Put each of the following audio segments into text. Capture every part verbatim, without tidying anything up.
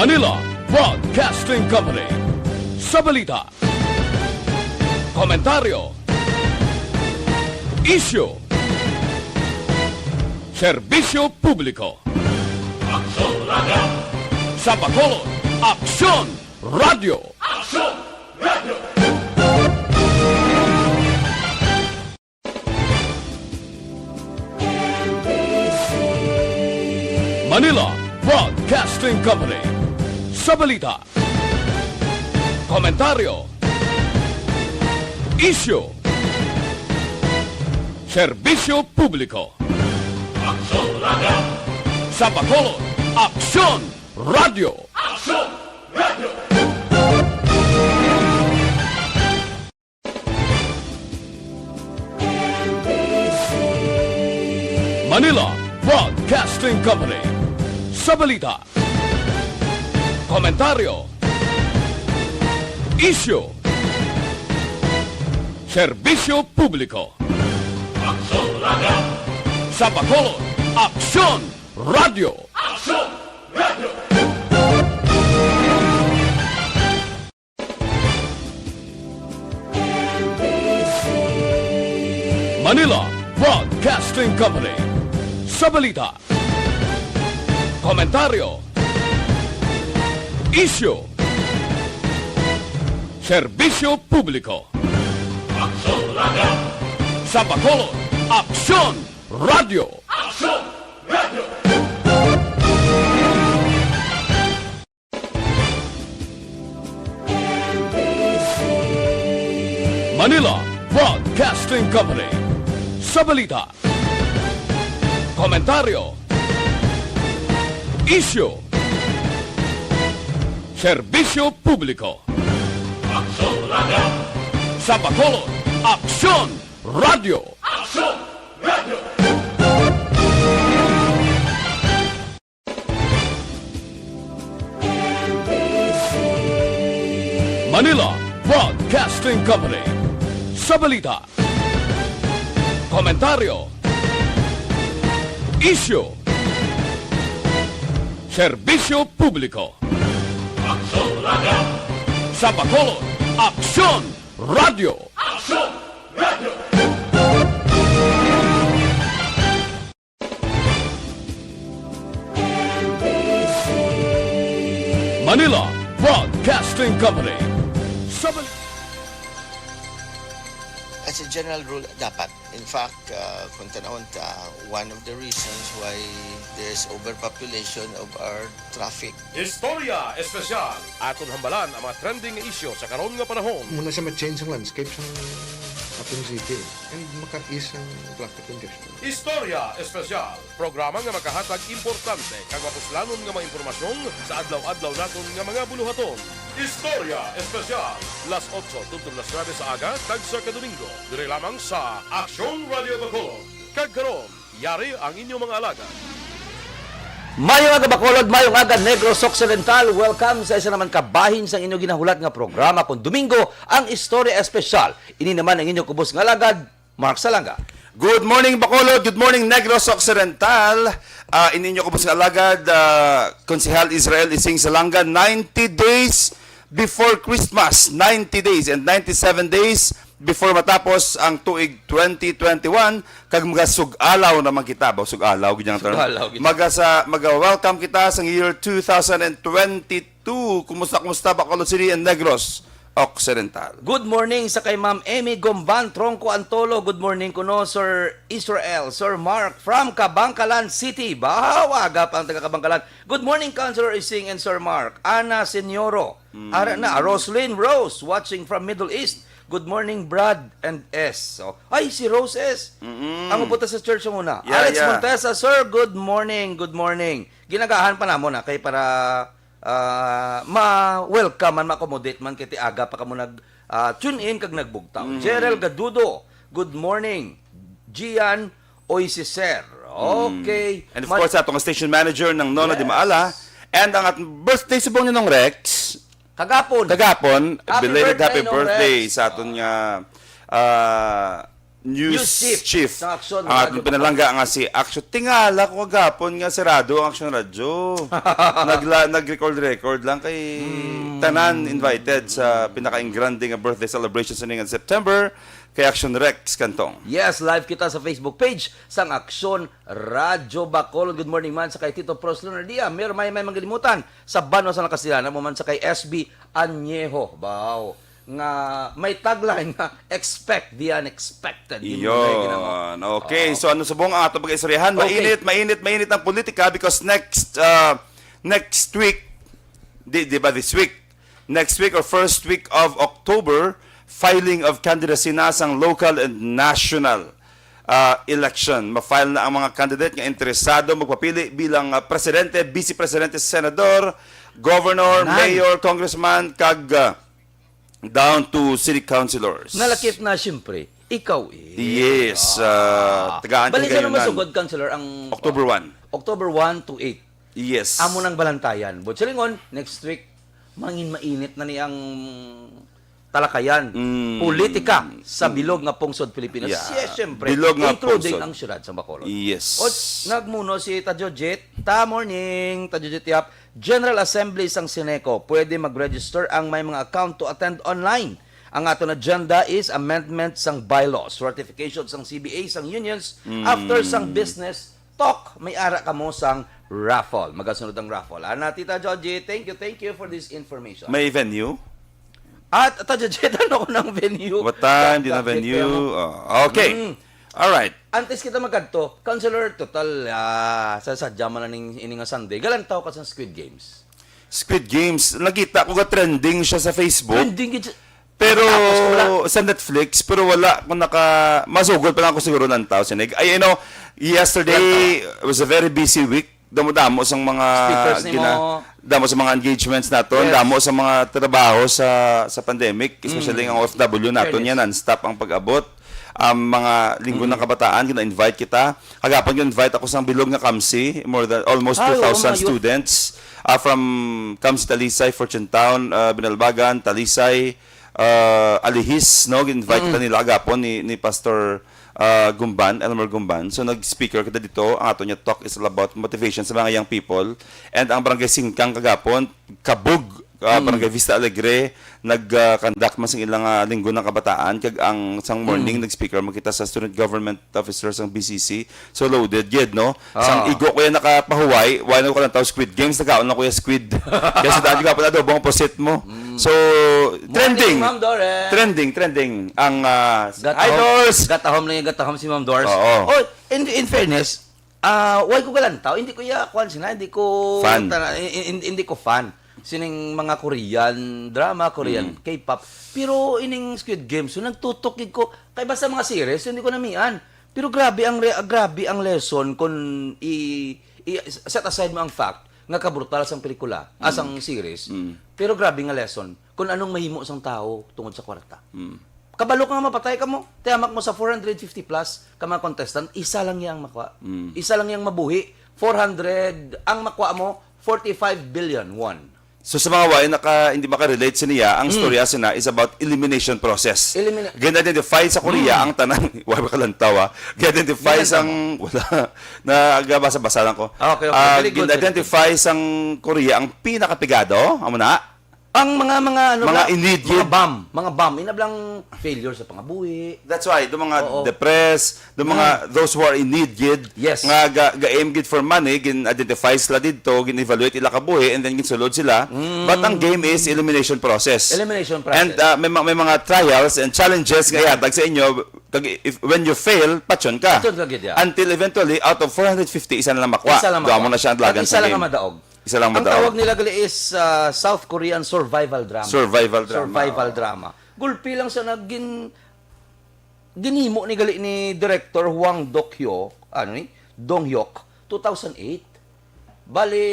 Manila Broadcasting Company. Sa balita, komentaryo, isyu, serbisyo publiko. Aksyon Radio! Sa Bacolod, Aksyon Radio! Aksyon Radio! Manila Broadcasting Company. Sa balita, komentaryo, isyu, serbisyo publiko. Aksyon Radio! Sa Bacolod, Aksyon Radio! Aksyon Radio! Manila Broadcasting Company. Sa balita, komentaryo, isyu, serbisyo publiko. Aksyon Radio! Sa Bacolod, Aksyon Radio! Aksyon Radio! Manila Broadcasting Company. Sa balita, komentaryo, isyu, serbisyo publiko. Aksyon Radio! Sa Bacolod, Aksyon Radio! Aksyon Radio! Manila Broadcasting Company. Sa balita, komentaryo, isyu, serbisyo publiko. Aksyon Radio! Sa Bacolod, Aksyon Radio! Aksyon Radio! Manila Broadcasting Company. Sa balita, komentaryo, isyu, serbisyo publiko. Aksyon Radio! Sa Bacolod, Aksyon Radio! Aksyon Radio! Manila Broadcasting Company. Sa bal- As a general rule, dapat. In fact, uh, kung tanawon ta, one of the reasons why there's overpopulation of our traffic. Istorya Espesyal. Aton hambalan ang mga trending nga isyu sa karon nga panahon. Muna sa ma-change ang landscape sa aton city and maka-ease ang traffic congestion. Istorya Espesyal, programa nga makahatag importante kag mapuslanon nga mga impormasyon sa adlaw-adlaw naton nga mga buluhaton. Istorya Espesyal, las otso tubtob las nuebe sa aga kag sa Kadomingo, diri lamang sa Aksyon Radio Bacolod. Kag karon, yari ang inyong mga alagad. Mayong aga Bacolod, mayong aga Negros Occidental. Welcome sa isa naman ka bahin sang inyong ginahulat nga programa kon Domingo, ang Istorya Espesyal. Ini naman ang inyong kubos nga alagad, Mark Salanga. Good morning, Bacolod. Good morning, Negros Occidental. Ah, ini inyo kubos nga alagad, ah, Konsehal Israel Ising Salanga, ninety days before Christmas, ninety days and ninety-seven days before matapos ang tuig twenty twenty-one, kag magasug-alaw naman kita, ba, sug-alaw gid ang term. Sug-alaw gid. Magasa, maga-welcome kita sa year two thousand and twenty-two. Kumusta, kumusta, Bacolod City and Negros Occidental? Good morning sa kay Ma'am Amy Gomban Tronco Antolo. Good morning kuno, Sir Israel, Sir Mark from Kabangkalan City. Bahaw aga pa ang taga Kabangkalan. Good morning, Councilor Ising and Sir Mark. Ana Senyoro. Mm. Ara na, Roslyn Rose, watching from Middle East. Good morning, Brad and S. So, ay, si Rose S. Mm-mm. Ang upunta sa church yung una. Yeah, Alex yeah. Montesa, sir, good morning, good morning. Ginagahan pa namon na kay para ah, ma-welcome man, ma-accommodate man kay ti aga pa kamo nag ah, tune in kag nagbugtaw. Mm. Gerald Gadudo, good morning. Gian Oisiser. Mm. Okay. And of Mar- course, ato nga station manager ng Nona Yes. Dimaala. And ang at- birthday subong ni Nong Rex. Kagapon. Kagapon, Happy belated birthday, happy Nong birthday Rex. Sa aton nga ah, News News chief chief. Sa Aksyon Ang Radyo ating pinalangga nga si Aksyon. Tingala ko kagapon nga sirado ang Aksyon Radyo. Nagla, nag-record-record lang kay Hmm. tanan invited sa pinaka-ingrande nga birthday celebration sa ning September kay Aksyon Rex Cantong. Yes, live kita sa Facebook page sang Aksyon Radyo Bacolod. Good morning man sa kay Tito Pros Lunardia. Mayor May May Manggalimutan sa Banwa sa Nakasila. Namo man sa kay S B Añejo. Wow. Nga may tagline nga, "Expect the unexpected." Yun, yun, yun, yun. Iyon. Okay, Oo. So ano subong ang ato pag-istoryahan? Okay. Mainit, mainit, mainit ang politika because next, uh, next week, di, di ba this week? Next week or first week of October, filing of candidacy na sang local and national, uh, election. Ma-file na ang mga candidate nga interesado magpapili bilang, uh, presidente, vice presidente, senador, governor, Nan. mayor, congressman, kag, uh, down to city councilors. Nalakip na, siyempre, ikaw, eh. Yes, ah, tagaan Bali, ka sa ngayon, nung masugod, Councilor, ang October one. October one to eight. Yes. Amo nang balantayan. But silingon, next week, mangin mainit na ni ang talakayan. Mm. Politika sa bilog nga pungsod Pilipinas. Yeah. Yes, siyempre, Bilog nga including pungsod. ang siyudad sa Bacolod. Yes. O, nagmuno si Tadyo Jet. Ta morning, Tadyo Jet Yap. General Assembly sang Sineco, pwede mag-register ang may mga account to attend online. Ang aton agenda is amendment sang bylaws, ratification sang C B A, sang unions, Mm. after sang business talk, may ara kamo sang raffle. Magasunod ang raffle. Ana, Tita Joji, thank you, thank you for this information. May venue? At, Tita Joji, ano ko ng venue? What time? Di na Update venue? kamo. Oh, okay. Mm. All right. Antes kita magkadto, Councilor, total, ah, sa sadya man na ning, ini nga Sunday, galantaw ka sa Squid Games. Squid Games, nakita ko ga trending siya sa Facebook. Trending gid siya. Pero Tapos wala. sa Netflix, pero wala ko naka, masugod pa lang ako siguro lantaw sinig. Ay, you know, yesterday Lantaw. was a very busy week. Damo-damo sang mga Speakers ni gina-, mo. damo sa mga engagements naton, Yes. damo sa mga trabaho sa sa pandemic, especially Mm. ang O F W naton Fairness. yan, non-stop ang pag-abot. Ang mga Linggo ng Mm. Kabataan, gina-invite kita. Kagapon, gina-invite ako sa bilog nga Kamsi, more than almost Ay, oo, two thousand mga youth. students, ah, from Kamsi, Talisay, Fortune Town, ah, Binalbagan, Talisay, ah, Alihis, no? Gina-invite Mm. kita nila kagapon ni, ni Pastor, ah, Gumban, Elmer Gumban. So, nag-speaker kita dito. Ang ato niya talk is all about motivation sa mga young people. And ang Barangay Singkang kagapon, Kabug, ah, Mm. Barangay Vista Alegre, nag, ah, conduct man sang ilang, ah, Linggo ng Kabataan, kag ang sang morning Mm. nag-speaker man kita sa student government officer sang B C C. So loaded gid, no? Sang Ah. igo ko yan nakapahuway, wala na ko lang tao Squid Games, nagkaon lang ko yung squid. Kaya sa dati ka pa na adobong pusit mo. Mm. So, Morning, trending. Ma'am Doren. Trending, trending. Ang, ah, Gatahom, hi, Dors! Gatahom lang yung gatahom si Ma'am Dors. Oo. Oh, in, in fairness, Ah, why ko galantaw? Hindi ko ya, kuwan sina, hindi ko Fan. tana-, in-, in-, hindi ko fan. Sining mga Korean drama, Korean Mm. K-pop. Pero ining Squid Game, so nagtutok gid ko. Kay basta mga series, hindi ko namian. Pero grabe ang re-, grabe ang lesson kung i-, i-, set aside mo ang fact nga kabrutal sang pelikula, ah, Mm. sang series. Mm. Pero grabe nga lesson kung anong mahimo sang tao tungod sa kwarta. Mm. Kabalo ka nga mapatay ka mo. Tiyamak mo sa four hundred fifty plus ka mga contestant, isa lang yang makuha. Mm. Isa lang yang mabuhi. Four hundred ang makuha mo, forty-five billion won. So, sa mga wala naka, hindi makarelate sa niya, ang Mm. storya sina is about elimination process. Elimina- Gin-identify sa Korea Mm. ang tanan, wala ka lang tawa. Gin-identify Di lang sang, tama. wala, nagabasa-basa lang ko. Okay, okay. Ah, Very good, very good. gin-identify sang Korea ang pinakapigado, amo na? Ang mga, mga, ano Mga ba? in need Mga yun. bomb. Mga bomb. Inablang failure sa pangabuhi. That's why, do mga Oo. depressed, do mga Mm. those who are in need gid, Yes. nga ga, ga-aim gid for money, gin-identify sila didto, gin-evaluate ila kabuhi, and then ginsulod sila. Mm. But ang game is elimination process. Elimination process. And, uh, may, ma-, may mga trials and challenges nga Yeah. ihatag sa inyo, kag if, when you fail, patyon ka. Patyon ka gid, yeah. Until eventually, out of four hundred fifty, isa na lang makuha. Isa lang Doon makuha. mo na siya ang At dalagan isa sa lang game. ang madaog. Isa lang Ang madaog. tawag nila gali is, ah, South Korean survival drama. Survival drama. Survival drama. Gulpi lang siya na gin-, ginhimo ni gali ni Director Hwang Dok-hyo, ano ni? Dong-hyuk, two thousand eight. Bali,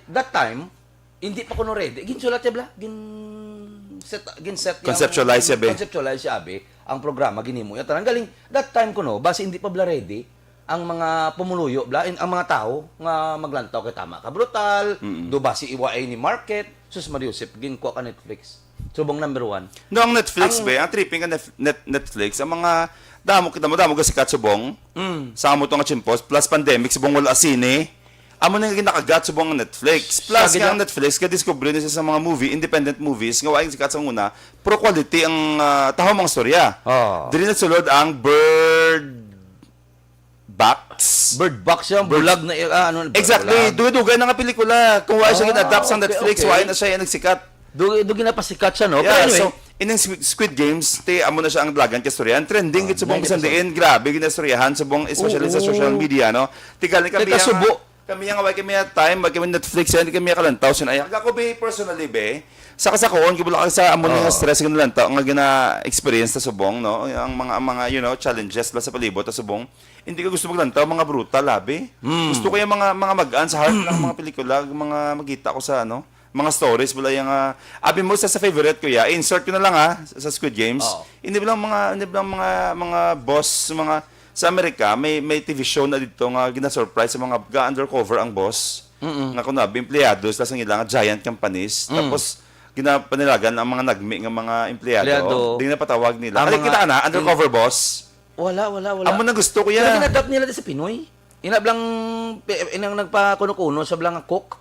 that time, hindi pa kuno ready. Ginsulat niya bala, gin-set, gin-set niya ang Conceptualize siya, be. Conceptualize siya, be. Ang programa, ginhimo niya. Tanan galing, that time kuno, basi hindi pa bala ready ang mga pumuluyo bala, in-, ang mga tao nga maglantaw kay tama ka brutal, Mm-mm. do ba si iwaay ni market, sus Mario Josep, ginkuha ka Netflix. Subong number one. No, ang Netflix, Ang be, ang tripping ka Nef-, Net-, Netflix, ang mga, Damo kita mo, damo gasikat subong. Mm. Sa amo to nga chimpos, plus pandemic, subong wala sine. Amo na nga ginakagat subong ang Netflix. Plus Sabi nga niya ang Netflix, kadiscover ni sa mga movie, independent movies, nga waing sikat sa una, pro quality ang ah, taho mga storya. Oh. Diri na sulod ang Bird Box. Bird Box yung Bird bulag na ah, ano, Exactly. bulag. Dugay-dugay na nga pelikula. Kung wala siya Ah, gina-adapt sa okay, Netflix, okay. wala na siya yung nagsikat. Do do ginapasikat siya, no? Yeah, Pero anyway, so, ining Squid, Squid Games, ti amo na siya ang dalagan kay storya. Ang trending Ah, gid subong bisan diin, grabe ginastoryahan subong, especially sa Oo. social media, no? Ti gali kami Kay kasubo. Kami nga wala kami time, wala kami Netflix, hindi kami kalantaw sin ay. Ako be personally be, sa kasakoon ko wala sa amo nga Oo. stress nga nalantaw nga gina-experience ta subong, no? Ang mga ang mga you know, challenges ba sa palibot ta subong. Hindi ko gusto maglantaw mga brutal labi. Mm. Gusto ko yung mga mga magaan sa heart lang mga pelikula, mga magita ko sa ano, mga stories wala yung ah, abi mo sa, sa favorite ko ya, insert ko na lang ha sa Squid Games. Oo. Hindi lang mga hindi lang mga mga boss, mga sa Amerika may may T V show na dito nga gina-surprise sa mga ga-undercover ang boss. Mm-mm. Nga kuno abi empleyado sila sa ilang giant companies. Mm. Tapos ginapanilagan ang mga nagmi nga mga empleyado. Empleyado. Di na patawag nila. Ang Ay, mga kita ka na, in- undercover boss. Wala, wala, wala. Amo na gusto ko Pero yan. Ginadapt nila sa Pinoy. Ina blang inang nagpakuno-kuno sa blang cook.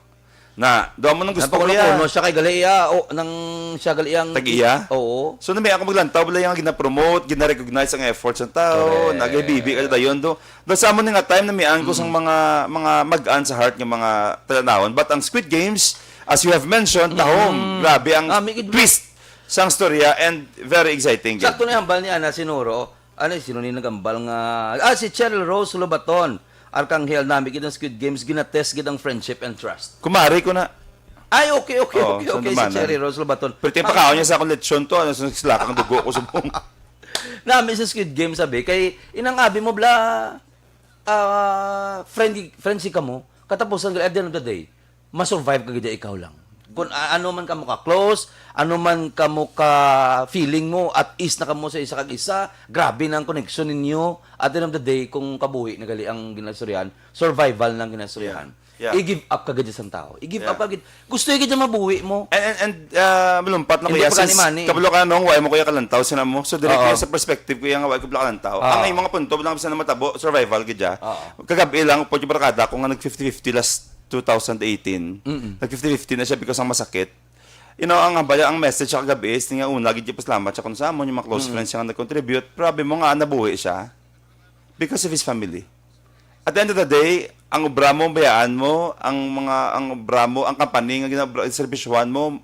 Na, do mo nang gusto ko yan. Nagpakuno-kuno siya kay gali iya o nang siya gali ang Tag-iya? Oo. So nami ako maglantaw bala yung gina-promote, gina-recognize ang efforts ng tao, Correct. nagabibi ka dayon do. Do sa amo nga time namian ko sang mga mga mag-an sa heart nga mga talanawon. But ang Squid Games, as you have mentioned, tahom, grabe ang Ah, may gid- twist sang storya and very exciting. Sakto na hambal ni Ana Sinuro. Ano, sino ni nagambal nga? Ah, si Cheryl Rose Lobaton. Arkanghel, nami gid ang Squid Games, ginatest gid ang friendship and trust. Kumari ko na. Ay, okay, okay, Oo, okay, sa okay, si naman, Cherry ah. Rose Lobaton. Pero yung Ah, pagkaon niya sa akong lechon to, ano, sa silakang dugo ko sa buong. Nami sa Squid Game, sabi, kay inang abi mo, bla, ah, friendly, friendly ka mo, katapusan, at the end of the day, ma-survive ka gid ikaw lang. Kung a- ano man ka mo ka-close, ano man ka mo ka-feeling mo, at ease na ka mo sa isa kag isa, grabe na ang connection ninyo. At the end of the day, kung kabuhi na gali ang ginastoryahan, survival nang ginastoryahan. Yeah. Yeah. I-give up ka gid sa tao. I-give Yeah. up ka gid. Gusto gid mabuhi mo. And, and, and uh, malumpat na Hindi kuya, pa since kani-mani. kabalo ka nung, wala mo kuya kalantaw, sina mo. So, direct Oo. kuya sa perspective kuya nga, wala ko pala kalantaw. Oo. Ang imong punto, lang sa matabo, survival gid ya. Oo. Kagabi lang, pwede barkada ko nga nag fifty fifty last two thousand eighteen. Mm-mm. Nag fifty fifty na siya because ang masakit. You know, ang hambala, ang message sa kagabi is, nga una, gid pasalamat siya kung sa amon, yung mga close Mm. friends siya nga nag-contribute. Pero abi mo nga, nabuhi siya because of his family. At the end of the day, ang obra mo, bayaan mo, ang mga, ang obra mo, ang company nga ginabra-, serbisyohan mo,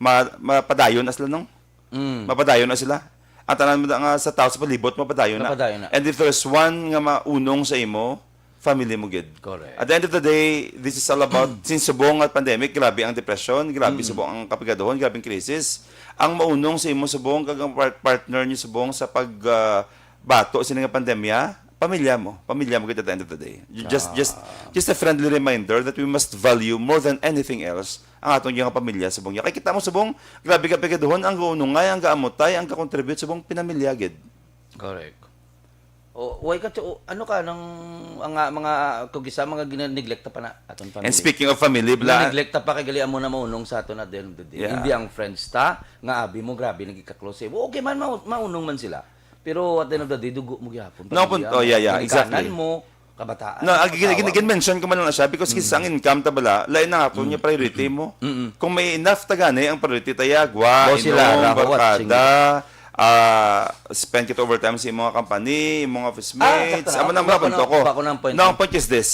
ma-, mapadayon na sila, no? Mm. Mapadayon na sila. Ang tanan mo nga sa tao sa palibot, mapadayon na. Mapadayon na. And if there's one nga maunong sa imo, family mo gid. Correct. At the end of the day, this is all about, since subong at pandemic, grabe ang depression, grabe Mm. subong ang kapigaduhon, grabe ang krisis. Ang maunong sa imo subong, kag ang par-, partner niyo subong sa pag, ah, bato sini nga pandemya, pamilya mo, pamilya mo gid at the end of the day. You just, just, Ah. just a friendly reminder that we must value more than anything else ang atong nga pamilya subong niya. Kay kita mo subong, grabe ka pigaduhon, ang gaunungay, ang gaamutay, ang ka-contribute subong pinamilya gid. Correct. O, why ka, o, ano ka, nang, ang, ah, mga, kung isa, mga ginaneglecta pa na, aton family. And speaking of family, bla- Ginaneglecta pa kay gali amo na maunong sa aton at the end of the day. Yeah. Hindi ang friends ta, nga abi mo, grabe, nagkaka-close. Eh, okay man, ma-, maunong man sila. Pero at the end of the day, dugo mo gihapon. No, pamilya pun-, oh, mo, yeah, yeah, ginikanan exactly. mo, kabataan, No, ag-, gin-, gin-, asawa mo. gin-mention ko man lang na siya because Mm. kisa ang income ta bala, lain na nga po Mm. niya priority mo. Mm-mm. Kung may enough ta gani, ang priority ta yagwa, Boss, sila, inom, rahuwat, barkada, ah, spend kita overtime sa imong company, imong office Ah, mates, sakto. amo na Ako, mga ako punto na, ko. ako na ang point No, ang ko. point is this.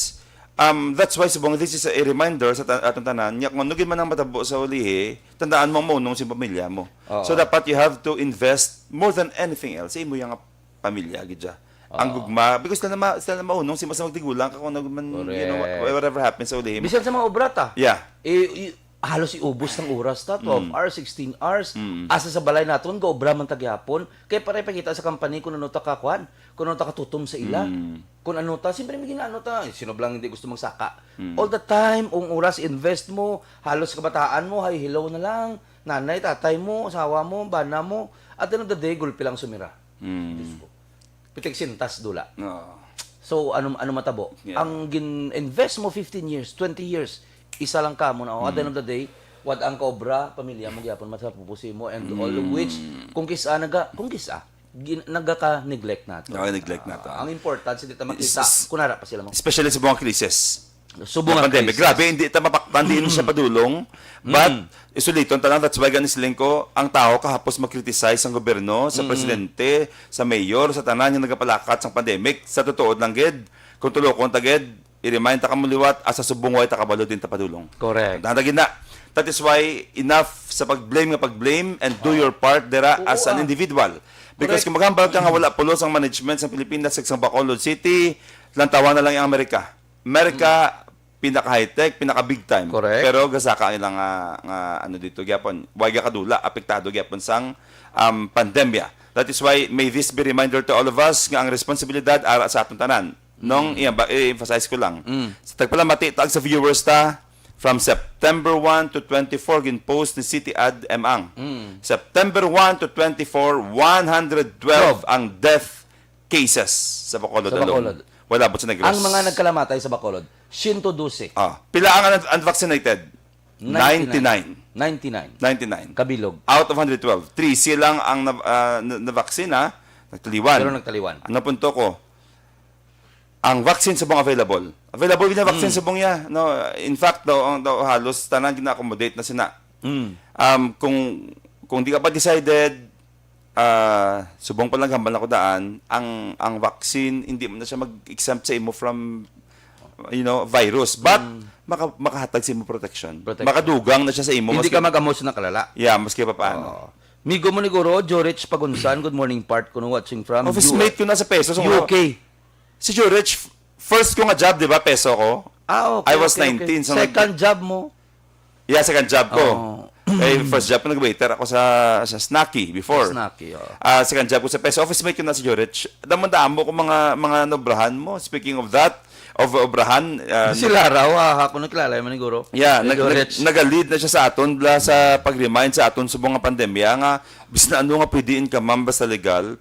Um, that's why, subong, this is a reminder sa ta-, atong tanan. Nya, kung ano gid man ang matabo sa ulihi, tandaan mo ang maunong sa pamilya mo. Oo. So, dapat you have to invest more than anything else sa imo nga pamilya, gid siya. Ang Oo. gugma, because sila na ma-, sila na maunong, si mas magtigulang ka kung ano man, you know, Correct. whatever happens sa ulihi. Bisan sa mga obra ta. Yeah. Eh, i-, halos iubos ng oras ta, twelve Mm. hours, sixteen hours. Mm. Asa sa balay naton, gaobra man ta gihapon. Kaya pare pakita sa company kung ano ta ka, kwan, kung ano ta katutom sa ila. Mm. Kung ano ta, siyempre may ginaano ta. Sino ba lang hindi gusto magsaka? Mm. All the time, ang oras, invest mo, halos kabataan mo, hi, hello na lang. Nanay, tatay mo, asawa mo, bana mo. At the end of the day, gulpi lang sumira. Mm. Diyos ko. Pitik sintas dula. Oo. So, ano, ano matabo? Yeah. Ang gin-invest mo fifteen years, twenty years, isa lang ka mo na. Oh, at the end Mm. of the day, what ang kaobra, pamilya mo gyapon, matapupusi mo, and all of Mm. which, kung kisa naga, kung kisa, gin-, nagaka-neglect nato. Nagaka-neglect nato. Ah, ang importance, hindi ta makita Is- is- kung nara pa sila mo. Especially sa mga krisis. Subong Nga ang pandemic. krisis. Grabe, hindi ta mapaktan, hindi na siya padulong. But, isuliton ta lang, that's why gani siling ko, ang tao kahapos mag-criticize ang gobyerno, sa presidente, sa mayor, sa tanan nga nagapalakat sang pandemic. Sa totoo lang gid, kung tulokon ta gid, i-remind ta kamo liwat, asa subong way ta kabalo din ta padulong. Correct. Tanda gid na. That is why enough sa pag-blame nga pag-blame and do your part dira Oo, as an ah. individual. Because Correct. kung maghambal ka nga wala pulos ang management sa Pilipinas, sa Bacolod City, lantawan na lang ang Amerika. Amerika, pinaka high-tech, pinaka big time. Correct. Pero gasaka ang ilang nga, nga ano dito gyapon, way gakadula, apektado gyapon sang um, pandemya. That is why may this be reminder to all of us nga ang responsibilidad ara sa aton tanan. Nung i- i-emphasize ko lang. Sa tagpalamati taag sa viewers ta, from September one to twenty-four, gin-post ni City Ad Emang. September one to twenty-four, one hundred twelve ang death cases sa Bacolod Sa alone. Bacolod. Wala abot sa Negros. Ang mga nagkalamatay sa Bacolod, siyento dose. Ah, pila ang un- unvaccinated? Ninety-nine. Ninety-nine. Ninety-nine. Kabilog. Out of one hundred twelve, trese lang ang na, ah, na, na-vaccine, ha? Nagtaliwan. Pero nagtaliwan. Ang punto ko, ang vaccine subong available. Available gid ang vaccine subong ya. No, in fact, daw, ang daw halos tanan gina-accommodate na sina. Mm. Um, kung kung di ka pa decided, ah, subong pa lang hambal na ko daan, ang ang vaccine hindi man na siya mag-exempt sa imo from you know, virus, but maka, makahatag sa imo protection. Protection. Makadugang na siya sa imo. Hindi maski- ka mag-amos na kalala. Yeah, maski pa paano. Oo. Migo mo ni Guro, Jorich Pagunsan, good morning part ko no, watching from Office mate ko na sa peso. U K. Si Jorich, first ko nga job, di ba, peso ko? Ah, okay. I was okay, okay. nineteen, so Second job mo. Yeah, second job ko. Oo. Eh, first job ko, nag-waiter ako sa, sa Snacky before. Snacky, oo. Ah, second job ko sa peso. Office mate ko na si Jorich. Damo-damo ko mga, mga nobrahan mo. Speaking of that, of obrahan, ah, Si Lara, ha, ako nakilala man ni Guro. Yeah, Si nag, nag, Jorich. nag-lead na siya sa aton bla sa pag-remind sa aton subong nga pandemya nga bisan ano nga pwede in ka, ma'am, basta legal.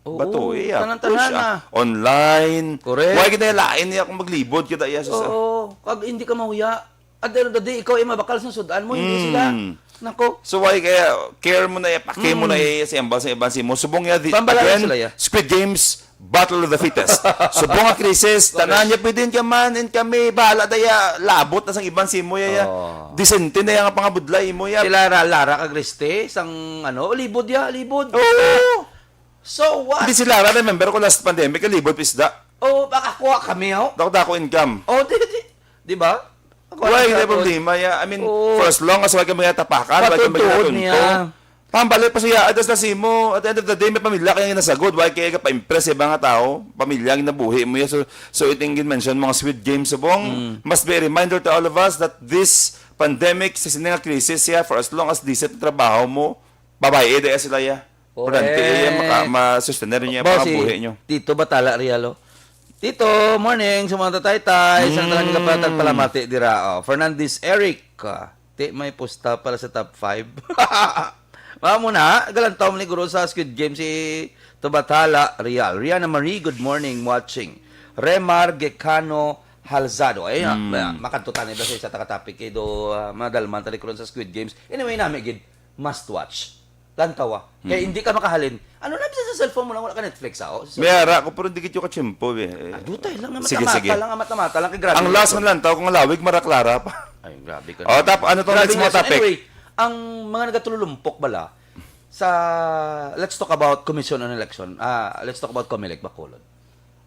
Oo, Bato, iya. tanan-tanan Push, na. ah, online. Correct. Why gid lain niya kung maglibot kita iya sa Oo, kag hindi ka mahuya. At the end of the day, ikaw ay mabakal sa sudan mo, hindi sila. Mm. Nako. So why kaya care mo na iya, pake mo na iya sa iban sa iban si mo. Subong niya, di, Pambalayan again, sila, iya. Squid Games, Battle of the Fittest. Subong nga krisis, tanan niya pwede in ka man, in kami, bahala daya, labot na sang iban si mo, iya. Oh. Disente na iya nga pangabudlay mo, iya. Sila Ra- Lara kag Riste, sang ano, libod ya, libod. Oo. So what? Hindi si Lara, remember ko last pandemic, libot pisda. Oh, makakuha kami, oh. Dako-dako income. Oh, di, di, di ba? Ako Why, ang hindi ako- problema, ya. I mean, Oo. for as long as wala kami tapakan, wala kami Patutuod natunto. niya. Pambalik pa siya, adas na si mo. At the end of the day, may pamilya kaya nasagod. Why kaya ka pa-impress sa ibang tao? Pamilya ang nabuhi mo, ya. So, so ito yung mention mga Squid Games, subong. Mm. Must be a reminder to all of us that this pandemic, sa sini nga crisis, ya, for as long as decent ang trabaho mo, babae, daya sila, ya. Importante, Correct. ya, maka, ma-sustainer niya, Boss, pangabuhi si niyo. Tito Batala Rialo. Tito, morning sa mga tataytay. Sa Mm. tanan nga patag palamati dira. Oh. Fernandez Eric. Ah, ti may pusta pala sa top five. Mao mo na, galantaw mo ni Guro sa Squid Game si Tubatala Real. Riana Marie, good morning, watching. Remar Gecano Halzado. Ay, Mm. ma- makanto tani ba sa isa taka topic kay do ah, madalman tani karon sa Squid Games. Anyway, nami gid, must watch. Lantawa. Kaya hindi ka makahalin. Ano na bisa sa cellphone mo lang, wala ka Netflix, ah? Oh, sa May ara ko, pero hindi ko kachimpo, eh. Ah, dutay lang nga Sige, mata-mata sige. lang, nga mata-mata lang, kay grabe Ang yung last lesson. Nga lantaw, kung lawig, maraklara pa. Ay, grabe ka. Oh, tap-, ano tong Grabe next yung mo lesson. topic? Anyway, ang mga nagatululumpok bala sa, let's talk about Commission on Election, ah, let's talk about Comelec Bacolod.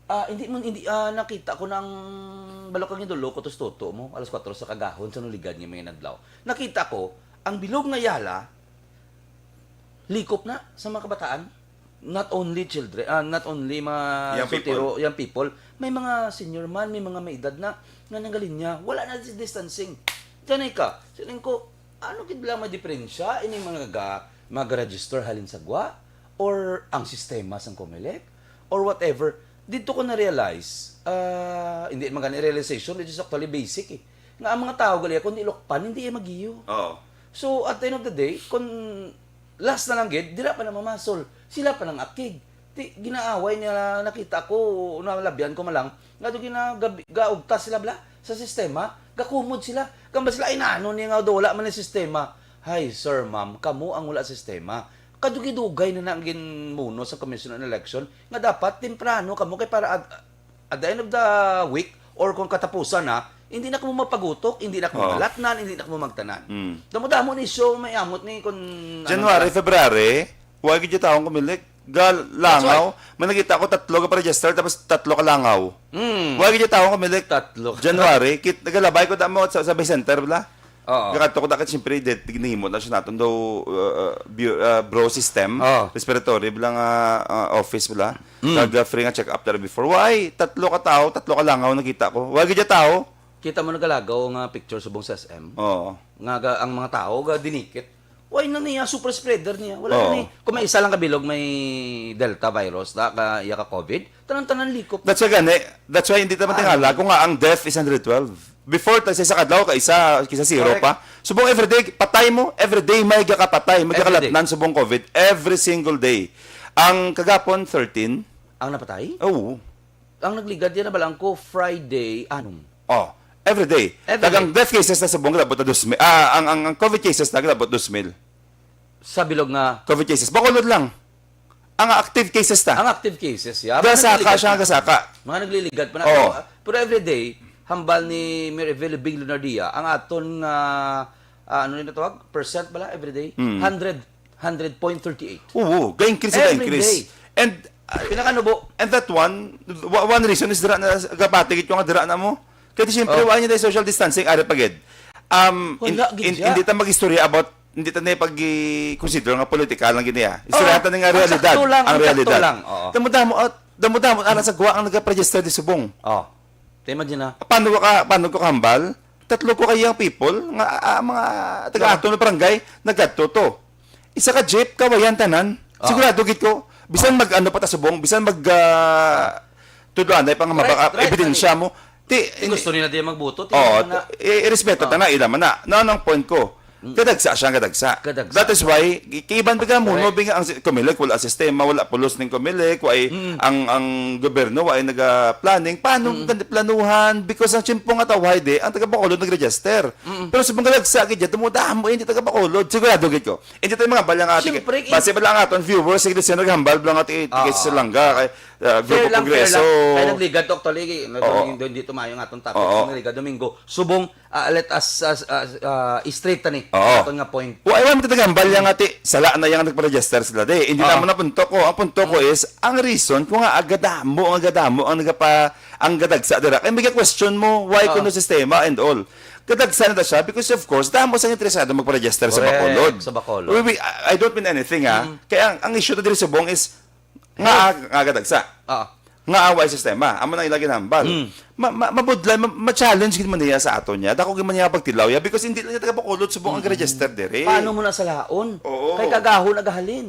Ah, hindi mo, hindi, ah, nakita ko nang balok ang idolo ko, tos toto mo, alas kwatro sa kagahon, sa nuligan nga mga inadlaw. Nakita ko, ang bilog nga yala, likop na sa mga kabataan. Not only children, ah, not only mga Young soltero, young people, may mga senior man, may mga may edad na, nga nangalinya, wala na si distancing. Tanay ka, siling ko, ano gid lang may diferensya, ining mga ga, mag-register halin sa gwa? Or ang sistema sang Comelec? Or whatever? Dito ko na-realize, ah, hindi man gani realization, it is actually basic eh. Nga ang mga tao gali, kung di lokpan, hindi iya magiyo. Oo. So, at the end of the day, kung last na lang gid, dira pa na mamasol. Sila pa nang akig. Ti, ginaaway niya, nakita ko, nalabyan ko malang, nga do ginagabi, gaugtas sila bala sa sistema, gakumod sila. Kamba sila, ay nano niya nga do wala man ang sistema. Hay, sir, ma'am, kamo ang wala sistema. Kadugay-dugay na na ang ginmuno sa Commission on Election nga dapat temprano kamo kay para at, at the end of the week or kung katapusan na, hindi na kamo magpagutok, hindi na kamo Oo. malatnan, hindi na kamo magtanan. Mm. Damo-damo ni show may amot ni kung ano January, na. February, wa gyud tawo ang Comelec. Gal-, langaw. May nakita ko tatlo ka pa-register, tapos tatlo ka langaw. Mm. Wa gyud tawo ang Comelec. Tatlo ka. January, kit-, nagalabay ko damo sa, sa Bay Center, bala. Oo. Gakadto ko dakit, siyempre, di, di, ginahimo na siya naton daw, uh, uh, bu-, uh, bro system, Oo. respiratory, bala nga, uh, office, bala. Mm. Kag, uh, free nga check-up dara before. Why? Tatlo ka tao, tatlo ka langaw nakita ko. Why gid tao? Kita mo nagalagaw nga picture subong sa S M? Oo. Nga ga, ang mga tao ga dinikit. Why na niya? Super spreader niya. Wala Oo. na ni. Kung may isa lang kabilog may Delta virus, da, ka, iya ka COVID, tanan-tanan likop. That's why gani, that's why hindi naman Ah. tingala kung nga ang death is hundred twelve. Before, ta sa isa kadlaw, ka isa, kisa zero Correct. pa. Subong everyday, patay mo, everyday may gakapatay, may Everyday. gakalatnan subong COVID, every single day. Ang kagapon, thirteen. Ang napatay? Oo. Ang nagligad yan, nabalaan ko, Friday, anom. Oh, everyday. Everyday. Tagang death cases na subong, labot na dos mil. Ah, ang, ang, ang COVID cases na, labot dos mil. Sa bilog nga COVID cases. Bacolod lang. Ang active cases ta. Ang active cases, yeah. Gasaka Nagligad siya, na. gasaka. Mga nagliligad pa na. Oo. Pero, pero everyday, hambal ni Mayor Evelio Bing Lunardia, ang aton nga, ah, ano rin natawag? Percent bala everyday? Mm. Hundred, hundred point thirty-eight. Oo, ga-increase, Every ga-increase. day. And, uh, Pinakanubo. and that one, wa-, one reason is dira na, gapati gid ko nga dira na mo. Kaya siyempre, Oh. wala niya tayo social distancing, ari pa gid. Um, in-, Wala gid in-, siya. hindi ta mag-istorya about, hindi ta na pag-consider nga political lang gid niya. Istorya Oo. ta nga Ang realidad, sakto lang, ang ang sakto realidad. lang, oo. Damo-damo, at damo-damo, anak sa guwa ang nagpa-register di subong. Oh. Te, imagine na. Paano ka, paano ko kahambal? Tatlo ko ka young people, nga, ah, mga taga-aton na barangay, nagkadto to. Isa ka jeep, kawayan tanan. Ah. Sigurado gid ko. Bisan Ah. mag-ano pa ta subong, bisan mag, ah, tudloanay pa nga Right, mabaka-, right, ebidensya right. mo. Ti, Ti gusto nila di magbuto, ti Oo, na. i-, irespeto Ah. ta na, ila man na. Na, ang point ko, Mm. kadagsa siya, kadagsa. Kadagsa. That is why, ki-, kiban biga mo, Correct. no, biga ang si-, Comelec, wala sistema, wala pulos ning Comelec, wa ay Mm. ang, ang gobyerno, wa ay naga-planning. Paano Mm. ganda planuhan? Because ang tiyempo nga tawhay di, ang taga Bacolod nag-register. Mm. Pero sa mga lagsa, gid dyan, tumudamo, hindi taga Bacolod. Sigurado, gid ko. Hindi tayo mga balyang ate. Siyempre, Base ba lang aton viewers, sige, sila naghambal, blang ate, ate, Oo. sa langga, kay, ah, Fair Grupo lang, fair Progreso. lang. Kaya nagligad to, actually, nag-, Oo. doon dito mayo nga atong topic. Oo. Nagligad Domingo, subong, ah, let us, ah, ah, ah, straight tani. Oo. Aton nga point. Wa, ayaw mo taghambal yang ate, sala na yang nagpa-register sila, di. Hindi Oo. naman ang punto ko. Ang punto ko Mm. is, ang reason kung nga agadamo, ang agadamo, ang nagapa-, ang gadagsa dira. Kaya may question mo, why Oo. kuno sistema and all? Kadagsa na ta siya because, of course, damo sa interesado magpa-register sa Correct, Bacolod. sa Bacolod. We, we, I I don't mean anything, ha? Mm. Kaya ang, ang issue to diri subong is nga, Yes. nga kadagsa. Ah. Nga away sistema. Amo nang ilagi nambal. Mm. Ma, ma, mabudlay, ma, ma-challenge gid man niya sa ato niya. Dako gid man niya pagtilaw ya because hindi lang niya taga Bacolod subong ang Mm. register diri. Paano mo na salaon? Oo. Kay kagahon agahalin.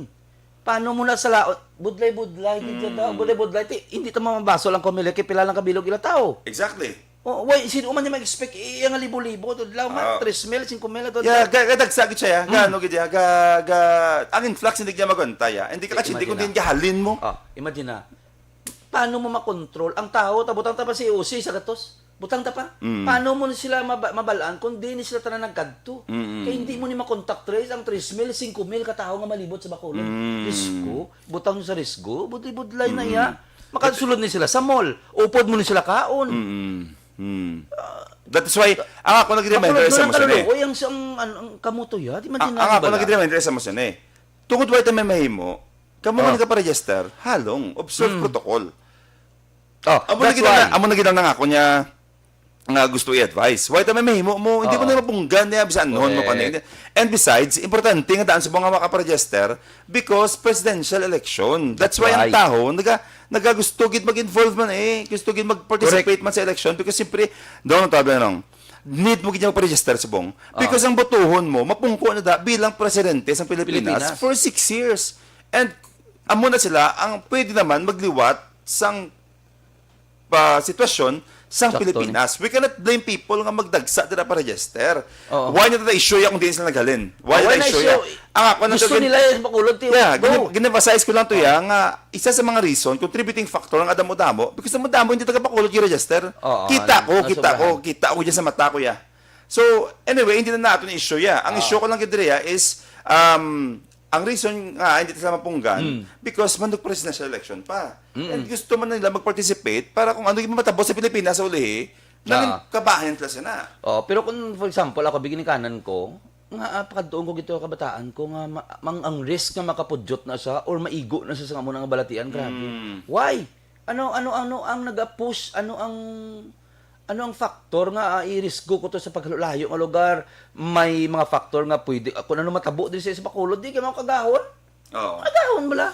Paano mo na salaon? Budlay-budlay gid siya Mm. daw. Budlay-budlay. Ti, hindi ta mamabasol ang Comelec kay pila lang kabilog ila tao. Exactly. Oh, why, sino man niya mag-expect iya nga libo-libo to adlaw, ma-, Ah. tres mil, singko mil to Yeah, adlaw? ga-, gadagsa gid siya, ya. Ga, Mm. ano gid, ya, ga, ga, ang influx hindi niya magwantay, ya. Hindi ka Ti, kasi hindi imagine kundi na. gahalin mo. Ah, imagine na. Paano mo makontrol ang tao? Ta-, butang ta pa si O C sa gatos. Butang ta pa. Mm. Paano mo sila maba-, mabalaan kung di ni sila tanan nagkadto? Mm. Kay hindi mo ni makontak trace ang tres mil, singko mil ka tawo nga malibot sa Bacolod. Mm. Risgo, butang sa risgo, budlay-budlay na Mm. iya. Makasulod ni sila sa mall. Upod mo ni sila kaon. Mm. Mm. Ah, That is why, ang ako nag-reminder Bacolod sa na mo sini. kaluloy ang, ang, ang kamuto ya. Di man Ang, din ang ako nabala. nag-reminder sa mo sini. Tungod why tayo may mahimo, kamo Oh. man ka pa-register, halong, observe Mm. protocol. Oh, Amo na that's gid ang, why. amo na gid ang nangako niya nga gusto i-advise. Why ta may mahimo mo? Hindi mo Oo. na mapunggan niya, bisan noon mo pa Correct. niya. And besides, importante nga daan sa mga makaparegister because presidential election. That's That's why ang right. tao naga-, nagagusto gid mag-involve man eh. Gusto gid mag-participate Correct. man sa election because siyempre, doon ang tabi nang need mo gid niya mag-register subong. Oo. Because ang botohon mo, mapungko na da bilang presidente sa Pilipinas Pilipinas. for six years. And amo na sila ang pwede naman magliwat sang pa sitwasyon sang Sakto ni. Pilipinas. We cannot blame people nga magdagsa dira pa register. Oo. Why na ta issue ya kung di sila naghalin? Why Oh, na why na issue ya? issue? Ang ako na Gusto gin-, nila yung Bacolod, ti-, Yeah, go. gin-, gin-emphasize ko lang to ya nga isa sa mga reason, contributing factor ang adamo-damo because ang damo hindi taga Bacolod yung register. Oo, Kita ano, ko, kita ko, nasobrahan. kita ko dyan sa mata ko ya. So, anyway, hindi na nato ni issue ya. Ang Oo. issue ko lang gid diri ya is, um, Ang reason nga hindi sila mapunggan, Mm. because manug presidential election pa. Mm. And gusto man nila mag-participate para kung ano yung matabo sa Pilipinas sa ulihi, naging Ah. kabahin sila sina. Oh, pero kung, for example, ako, biginikanan ko, nga, ah, pakadtuon ko gito kabataan ko nga ma-, mang, ang risk nga makapudyot na siya or maigo na siya sa amo nga balatian, grabe. Mm. Why? Ano, ano, ano ang nag-push? Ano ang, ano ang factor nga, ah, i-risko ko to sa paglayo nga lugar? May mga factor nga pwede, ah, kung ano matabo din sa, sa Bacolod, di ka makagahon? Oo. Kagahon bala.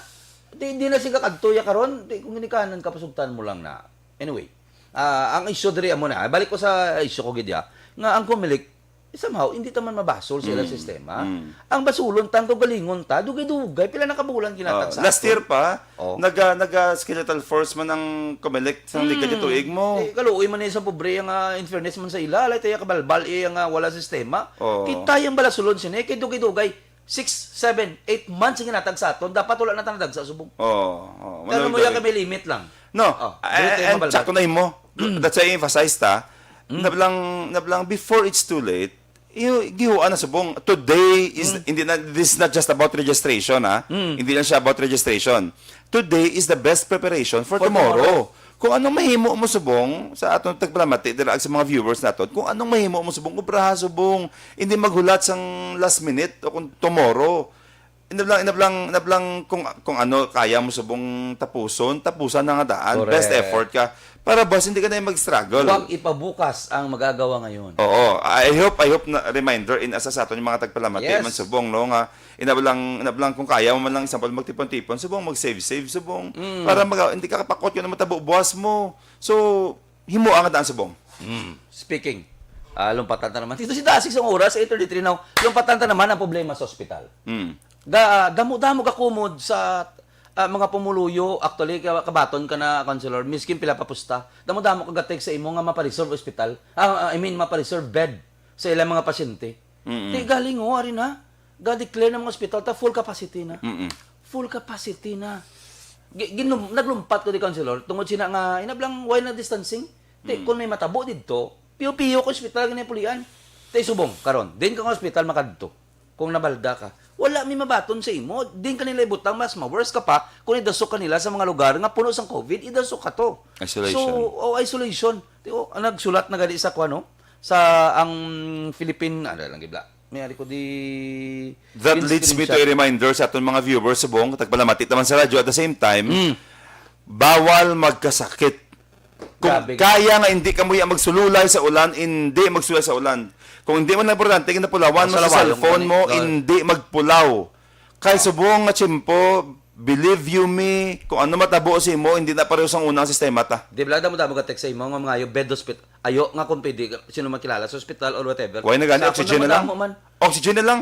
Di, di na siya kadto ya karon, di, kung ginikanan ka, pasugtan mo lang na. Anyway, ah, ang issue diri amo na, balik ko sa issue ko gid ya, nga ang Comelec, somehow, hindi ta man mabasol sa ilang Mm. sistema. Mm. Ang basulon ta, ang kaugalingon ta, dugay-dugay, pila na ka bulan ginatag Oh, sa last aton. year pa, Oh. naga-, naga-skeletal force man ang Comelec sa Mm. liga di tuig mo. Eh, kaluoy man ni sa pobre ang, ah, in fairness man sa ila, alay tayo kabalbal, eh, ang, ah, wala sistema. Oh. Kita yung balasulon sini, kay dugay-dugay, six, seven, eight months ang ginatag sa aton, dapat wala na ta nadagsa subong. Oh, oh, Kaya manoy mo yan dali. kami limit lang. No, Oh, I, dili tayo I, mabalbal. check ko na imo. Mm. That's why I emphasize ta. Mm. Nablang, nablang before it's too late, iyo, gihuan na subong. Today is, Mm. hindi na, this is not just about registration, ha? Mm. Hindi lang siya about registration. Today is the best preparation for For tomorrow. tomorrow. Kung anong mahimo mo subong sa atong tagpalamati dira sa mga viewers naton, kung anong mahimo mo subong, obraha subong, hindi maghulat sang last minute o kung tomorrow. Inablang, inablang, inablang kung, kung ano kaya mo subong tapuson, tapusan na nga daan. Best Correct. effort ka. Para, boss, hindi ka na yung mag-struggle. Huwag ipabukas ang magagawa ngayon. Oo. I hope, I hope na reminder in asa sa aton yung mga tagpalamati Yes. man subong, no, nga inablang, inablang kung kaya mo man lang, example, magtipon-tipon, subong mag-save-save, subong Mm. para mag-, hindi ka kapakot yun ang matabo buwas mo. So, himo ang daan subong. Mm. Speaking, ah, lumpatan ta naman. Dito si Dasig sa oras, eight thirty-three now. Lumpatan ta naman ang problema sa ospital. Mm. Ga-, damo-damo ka kumod sa, ah, mga pumuluyo, actually, ka-, kabaton ka na, Councilor, miskin pila pa pusta. Damo-damo ka ga-text sa imo nga mapa-reserve ospital. Ah, ah, I mean, mapa-reserve bed sa ilang mga pasyente. Mm-mm. Di galing, oh, ari na. Ga-declare ng mga ospital, ta full capacity na. Mm-mm. Full capacity na. Gi-, ginum-, naglumpat ko di, Councilor, tungod sina nga, inablang, why na distancing? Di, Mm. kung may matabo dito, piyo-piyo ko ospital gani pulian. Tay subong, karon, din ka nga ospital makadto. Kung nabalda ka, wala mi mabaton sa imo. Din ka nila ibutang, mas ma-worse ka pa kung idasok ka nila sa mga lugar nga puno sang covid, idasok ka to. Isolation. So, oh, isolation. Di, oh, ang nagsulat na gani sa kuwan, no? Sa ang Philippine, ano lang gibla. May ari ko di That leads me to screenshot. a reminder sa aton mga viewers subong, tagpalamati naman sa radyo at the same time, Mm. bawal magkasakit. Kung Grabe. kaya nga hindi ka muya magsululay sa ulan, hindi magsululay sa ulan. Kung hindi mo na importante, ginapulawan mo sa Sa lawayon cellphone gani. mo, Lord. hindi magpulaw. Kay subong nga tiyempo, believe you me, kung ano matabo sa imo, hindi na pareho sang unang sistema ta. Di ba, damo-damo ka text sa imo nga mga ayo, bed hospital. Ayo nga kung pwede, sino makilala sa ospital or whatever. Why na gani? Sa ako Oxygen na lang. Madamo man. Oxygen na lang.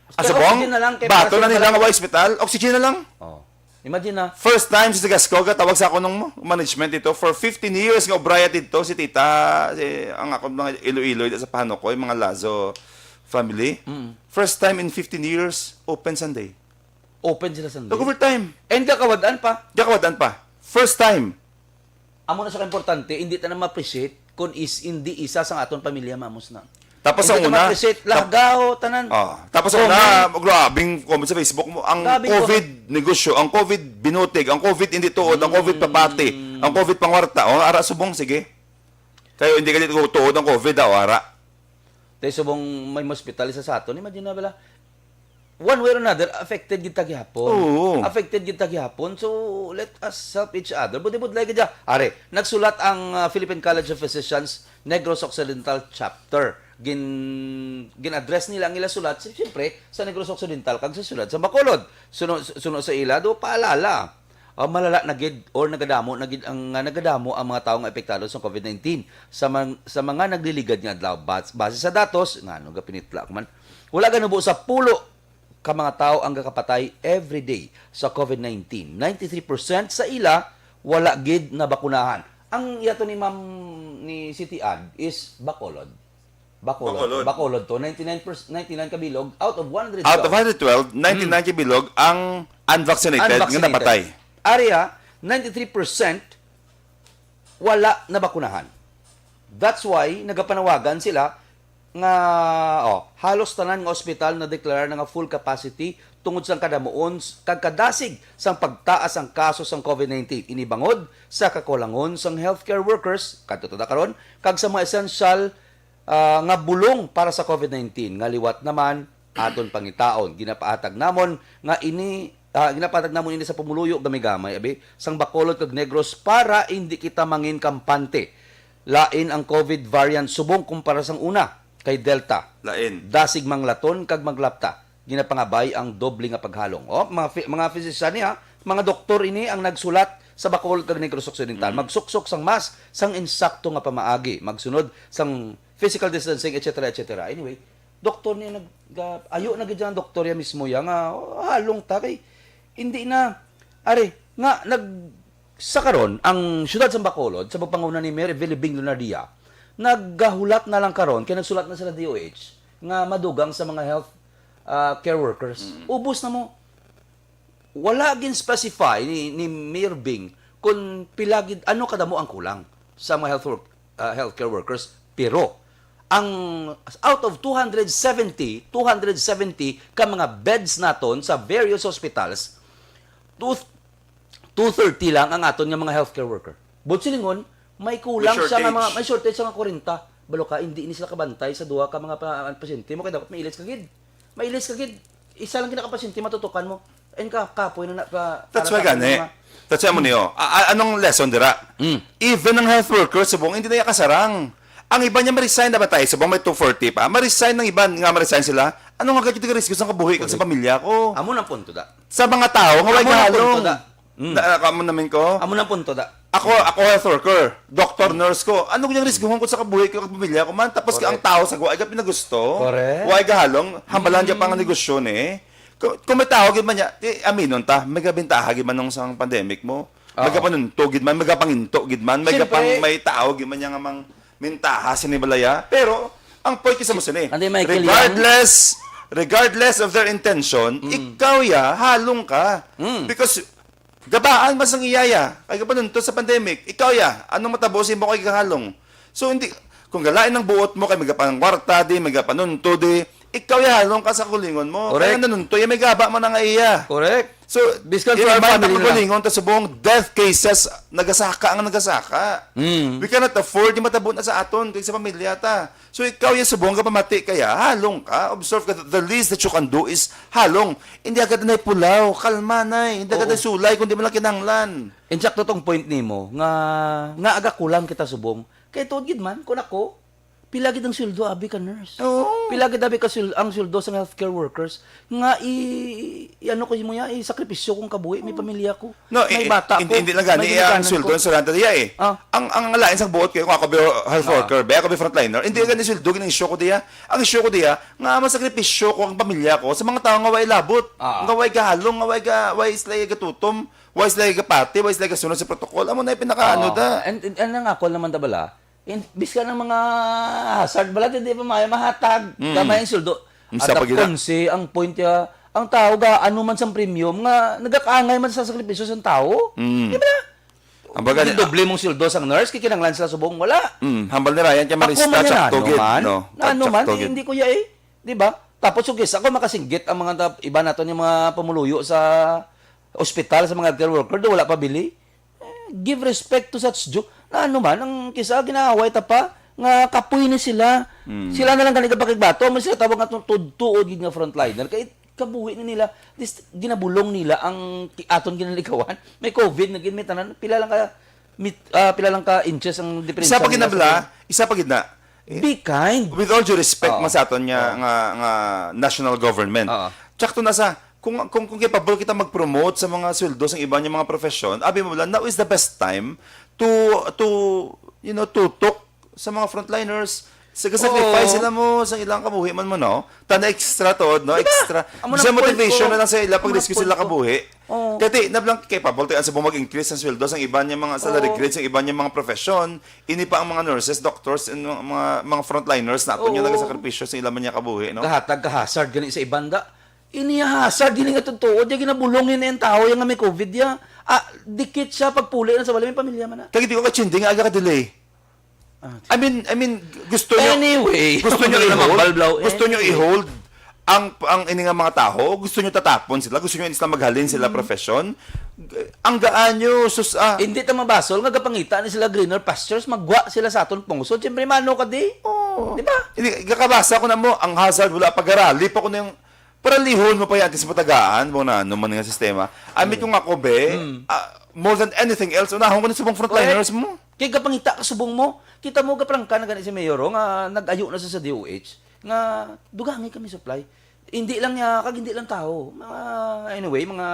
Kaya Asubong, oxygen na lang, kay bato para na sa nila mga nga ospital, oxygen na lang. Oh. Imagine na. First time sa Gasco, gatawag sa ako nung management dito. For fifteen years nga obraya dito, si tita, si, ang ako mga Iloilo dito sa Pahanukoy, mga Lazo family. Mm. First time in fifteen years, open Sunday. Open sila Sunday? Nag-overtime. And gakawadaan pa? Gakawadaan pa. First time. Amo na sa importante, hindi ta na ma-appreciate kung is, hindi isa sa aton pamilya, mamos na. Tapos Hindi ang ta una, ma-appreciate, tap- lagaw, tanan. Ah, tapos ang Comment. una, grabing comment sa Facebook mo, ang Grabing covid negosyo, ang covid binutig, ang covid hindi tuod, ang covid papati, Mm. ang covid pangwarta. O, ara subong, sige. Kayo hindi ka dito tuod ang covid, ah, o, ara. Tay subong may hospital sa aton, imagine na bala. One way or another, affected gid ta gihapon. Oo. Affected gid ta gihapon. So, let us help each other. Budlay-budlay gid ya. Are, nagsulat ang, ah, Philippine College of Physicians Negros Occidental Chapter. Gin-, gin-address nila ang ila sulat, si-, siyempre, sa Negros Occidental kag sa siyudad sa Bacolod. Suno, suno sa ila, do paalala. Ah, malala na gid or nagadamo na gid ang, nga nagadamo ang mga tawo nga apektado sa covid nineteen sa man-, sa mga nagliligad nga adlaw. Bas-, base sa datos, nga ano, gapinitla ko man, wala ganubo sa pulo ka mga tawo ang gakapatay every day sa covid nineteen. Ninety-three percent sa ila wala gid nabakunahan. Ang yato ni Ma'am, ni City Ad is Bacolod. Bacolod. Bacolod. Bacolod to, ninety-nine percent, ninety-nine kabilog out of one hundred twelve. Out of one hundred twelve, ninety-nine Hmm. kabilog ang unvaccinated nga Unvaccinated. napatay. Area, ninety-three percent wala nabakunahan. That's why nagapanawagan sila nga, oh, halos tanan nga ospital nadeklarar na nga full capacity tungod sang kadamuon s-, kag kadasig sang pagtaas sang kaso sang COVID nineteen. Ini bangod sa kakulangon sang healthcare workers kadto ta karon kag sa mga essential, ah, nga bulong para sa COVID nineteen nga liwat naman aton pangitaon. Ginapahatag namon nga ini, ah, ginapahatag namon ini sa pumuluyo gamay-gamay, abi, sang Bacolod kag Negros para indi kita mangin kampante. Lain ang COVID variant subong kumpara sang una kay Delta. Lain. Dasig manglaton kag maglapta. Ginapangabay ang doble nga paghalong. Oh, mga phy-, mga physician niya, mga doktor ini ang nagsulat sa Bacolod kag Negros Occidental. Mm. Magsuksok sang mask sang insakto nga pamaagi, magsunod sang physical distancing, et cetera, et cetera. Anyway, doktor niya nag-, ga-, ayo na gid ang doktor ya mismo ya nga, "Oh, halong ta kay hindi na." Are, nga nag-, sa karon, ang siyudad sa Bacolod, sa pagpanguna ni Mayor Evelyn Bing Lunardia, naggahulat na lang karon, kay nagsulat na sila D O H, nga madugang sa mga health, ah, care workers. Mm. Ubos na mo. Wala gin-specify ni, ni Mayor Bing kung pila gid, ano kadamo ang kulang sa mga health work, ah, healthcare workers. Pero, ang, out of two hundred seventy, two hundred seventy ka mga beds naton sa various hospitals, two, two thirty lang ang aton nga mga healthcare worker. Buot silingon, may kulang May siya nga mga, shortage. May shortage siya nga kwarenta. Balo ka, hindi ni sila kabantay sa duha ka mga pa-, pasyente mo, kay dapat mailis ka gid. Mailis ka gid. Isa lang gid na ka pasyente matutukan mo. Ayun ka, kapoy na na pa-, That's para why sa gani. Mga That's why mo niyo. A-, a-, anong lesson dira? Mm. Even ang health worker, subong, hindi na iya kasarang. Ang iba niya ma-resign na ba tayo? Subong may two forty pa. Ma-resign ng iba nga ma-resign sila. Ano nga gagawin risgo sa kabuhi kag sa Correct. Pamilya ko? Amo nang punto da. Sa mga tao nga way Amo nang punto kahalong. Da. Mm. Na, ako, amo namin ko. Amo nang punto da. Ako, ako health worker, doctor, nurse ko. Ano yung risguhon ko sa kabuhi ko, kag pamilya ko man? Tapos Correct. Ang tao sa guwa, ay pinagusto. Correct. Wa ay gahalong, hambalan niya pa nga Mm. negosyo ni. Kung, kung may tao gid man niya, eh, aminon ta, may gabintaha gid man nung sang pandemic mo. Oo. May gapanunto gid man, may gapanginto gid man, may Siyempre. Gapang, may tao gid man niya nga mang mintaha sini balaya. Pero, ang point ko sa mo sini, Andi, Michael, regardless, regardless of their intention, Mm. ikaw ya, halong ka. Mm. Because, gabaan mas ang iyaya, kay gapanunto sa pandemic. Ikaw ya, anong matabo sa imo kay gahalong? So, hindi, kung galain ang buot mo, kay may gapangwarta di, may gapanunto di, ikaw ya, halong ka sa kulingon mo. Correct. Kaya nanunto ya, may gaba man ang iya. Correct. So, Biskan ini for our man family ang na lang. Kulingon, ta subong death cases, nagasaka ang nagasaka. Mm. We cannot afford yung matabo na sa aton, kay sa pamilya ta. So, ikaw yung subong ka pamati kaya, halong ka, observe ka, the least that you can do is halong. Hindi agad na pulaw, kalma na eh. Hindi agad Oo. Na sulay, kundi mo lang kinahanglan. Insakto tong point nimo, nga, nga aga kulang kita subong. Kay tuod gid man, kung ako, pila gid ang sweldo, abi ka nurse? Oo. Pila gid abi ka swel-, ang sweldo sa healthcare workers? Nga i, i-, ano ko mo ya, i-sakripisyo kong kabuhi, may pamilya ko, No, may i-, bata hindi, ko, hindi lang gani may iya ang ginikanan sweldo ko. Ang suranta diya eh. Ah. Ang, ang lain sa buot kayo, kung ako bi health Ah. worker, ba ako bi frontliner, hindi gani sweldo gid ang issue ko diya. Ang issue ko diya, nga masakripisyo ko ang pamilya ko sa mga tao nga way labot, Ah. nga way gahalong, nga way ga, way sila gatutom, way sila gapati, way sila gasunod sa protocol. Amo na yung pinakaano Oo. Da. And, and, and ang ako naman da bala, in, biskan ang mga hazard bala, hindi pa maayo mahatag. Mm. Gamay ang sweldo. Unsa At pa ang gina- konse, ang point ya, ang tao ga, ano man sang premium, nga nagakaangay man sa sakripisyo sang tao. Mm. Di ba? Ang baga ni- Doble mong sweldo sang nurse, kay kinahanglan sila subong, wala. Mm, hambal ni Ryan, kay Ako marista, man yan, tsakto ano gid, man, no? na ano Tsakto man, eh, gid. Hindi ko ya eh. Di ba? Tapos, sugis, ako makasinggit ang mga ta-, iba nato ni mga pamuluyo sa ospital, sa mga healthcare worker, do wala pa bili. Eh, give respect to such due. Na ano man, ang kisa ginaaway ta pa, nga kapoy ni sila. Mm. Sila na lang gani kapakigbato, mo sila tawag nga tuod-tuod gid nga frontliner. Kay kabuhi na nila, dis-, ginabulong nila ang ki-, aton ginalikawan. May COVID na gid, may tanan. Pila lang ka, mit-, ah, pila lang ka inches ang diferensya Isa pa gid na nila sa bala, isa pa gid na. Eh, Be kind. With all due respect Oo. Man sa aton nga, Oo. Nga, nga national government. Oo. Tsakto na sa, kung, kung, kung capable kita mag-promote sa mga sweldo sa iba niya mga profession, abi mo lang, now is the best time to, to, you know, tutok sa mga frontliners. Sa sacrifice Oo. Sila mo sa ilang kabuhi man mo, no? Tana extra to, no? Diba? Extra. Amo na Sa point motivation ko. Na lang sa ila pag Amo na rescue sila point ko. Kabuhi. Oo. Kaya ti, nablang capable tayo sa mag-increase ang sweldo sa iba niya mga salary Oo. Grade, sa iba niya mga profession. Ini pa ang mga nurses, doctors, and mga, mga, mga frontliners na ato niya Oo. Nagasakripisyo sa ilang niya kabuhi, no? Kahatag ka hazard gani sa ibanda. Ini hazard gini nga totoo, di ginabulong ni ang tao yung nga may COVID ya. Ah, dikit siya pagpuli na sa wala may pamilya man na. Kaya di ko kachindi nga aga ka delay. I mean, I mean, gusto nyo, Anyway, gusto nyo i-hold, gusto nyo i-hold ang, ang ini nga mga taho, gusto nyo tatapon sila, gusto nyo sila maghalin sila profession. Ang gaan nyo, sus, ah. Hindi ta mabasol nga gapangita ni sila greener pastures, magwa sila sa aton pungsod. Siyempre, mano ka di? Oh. Di ba? Hindi, kakabasa ko na mo, ang hazard wala pag-arali pa ko na yung paralihon mo pa yan sa patagaan mo na ano man nga sistema. Amit ko nga ko, be, ah, more than anything else, unahon ko na subong frontliners mo. Kay gapangita ka subong mo, kita mo gaprangka na gani si Mayor, oh, nga nag-ayo na sa, sa D O H, nga dugangi kami supply. Hindi lang niya, kag hindi lang tao. Mga, anyway, mga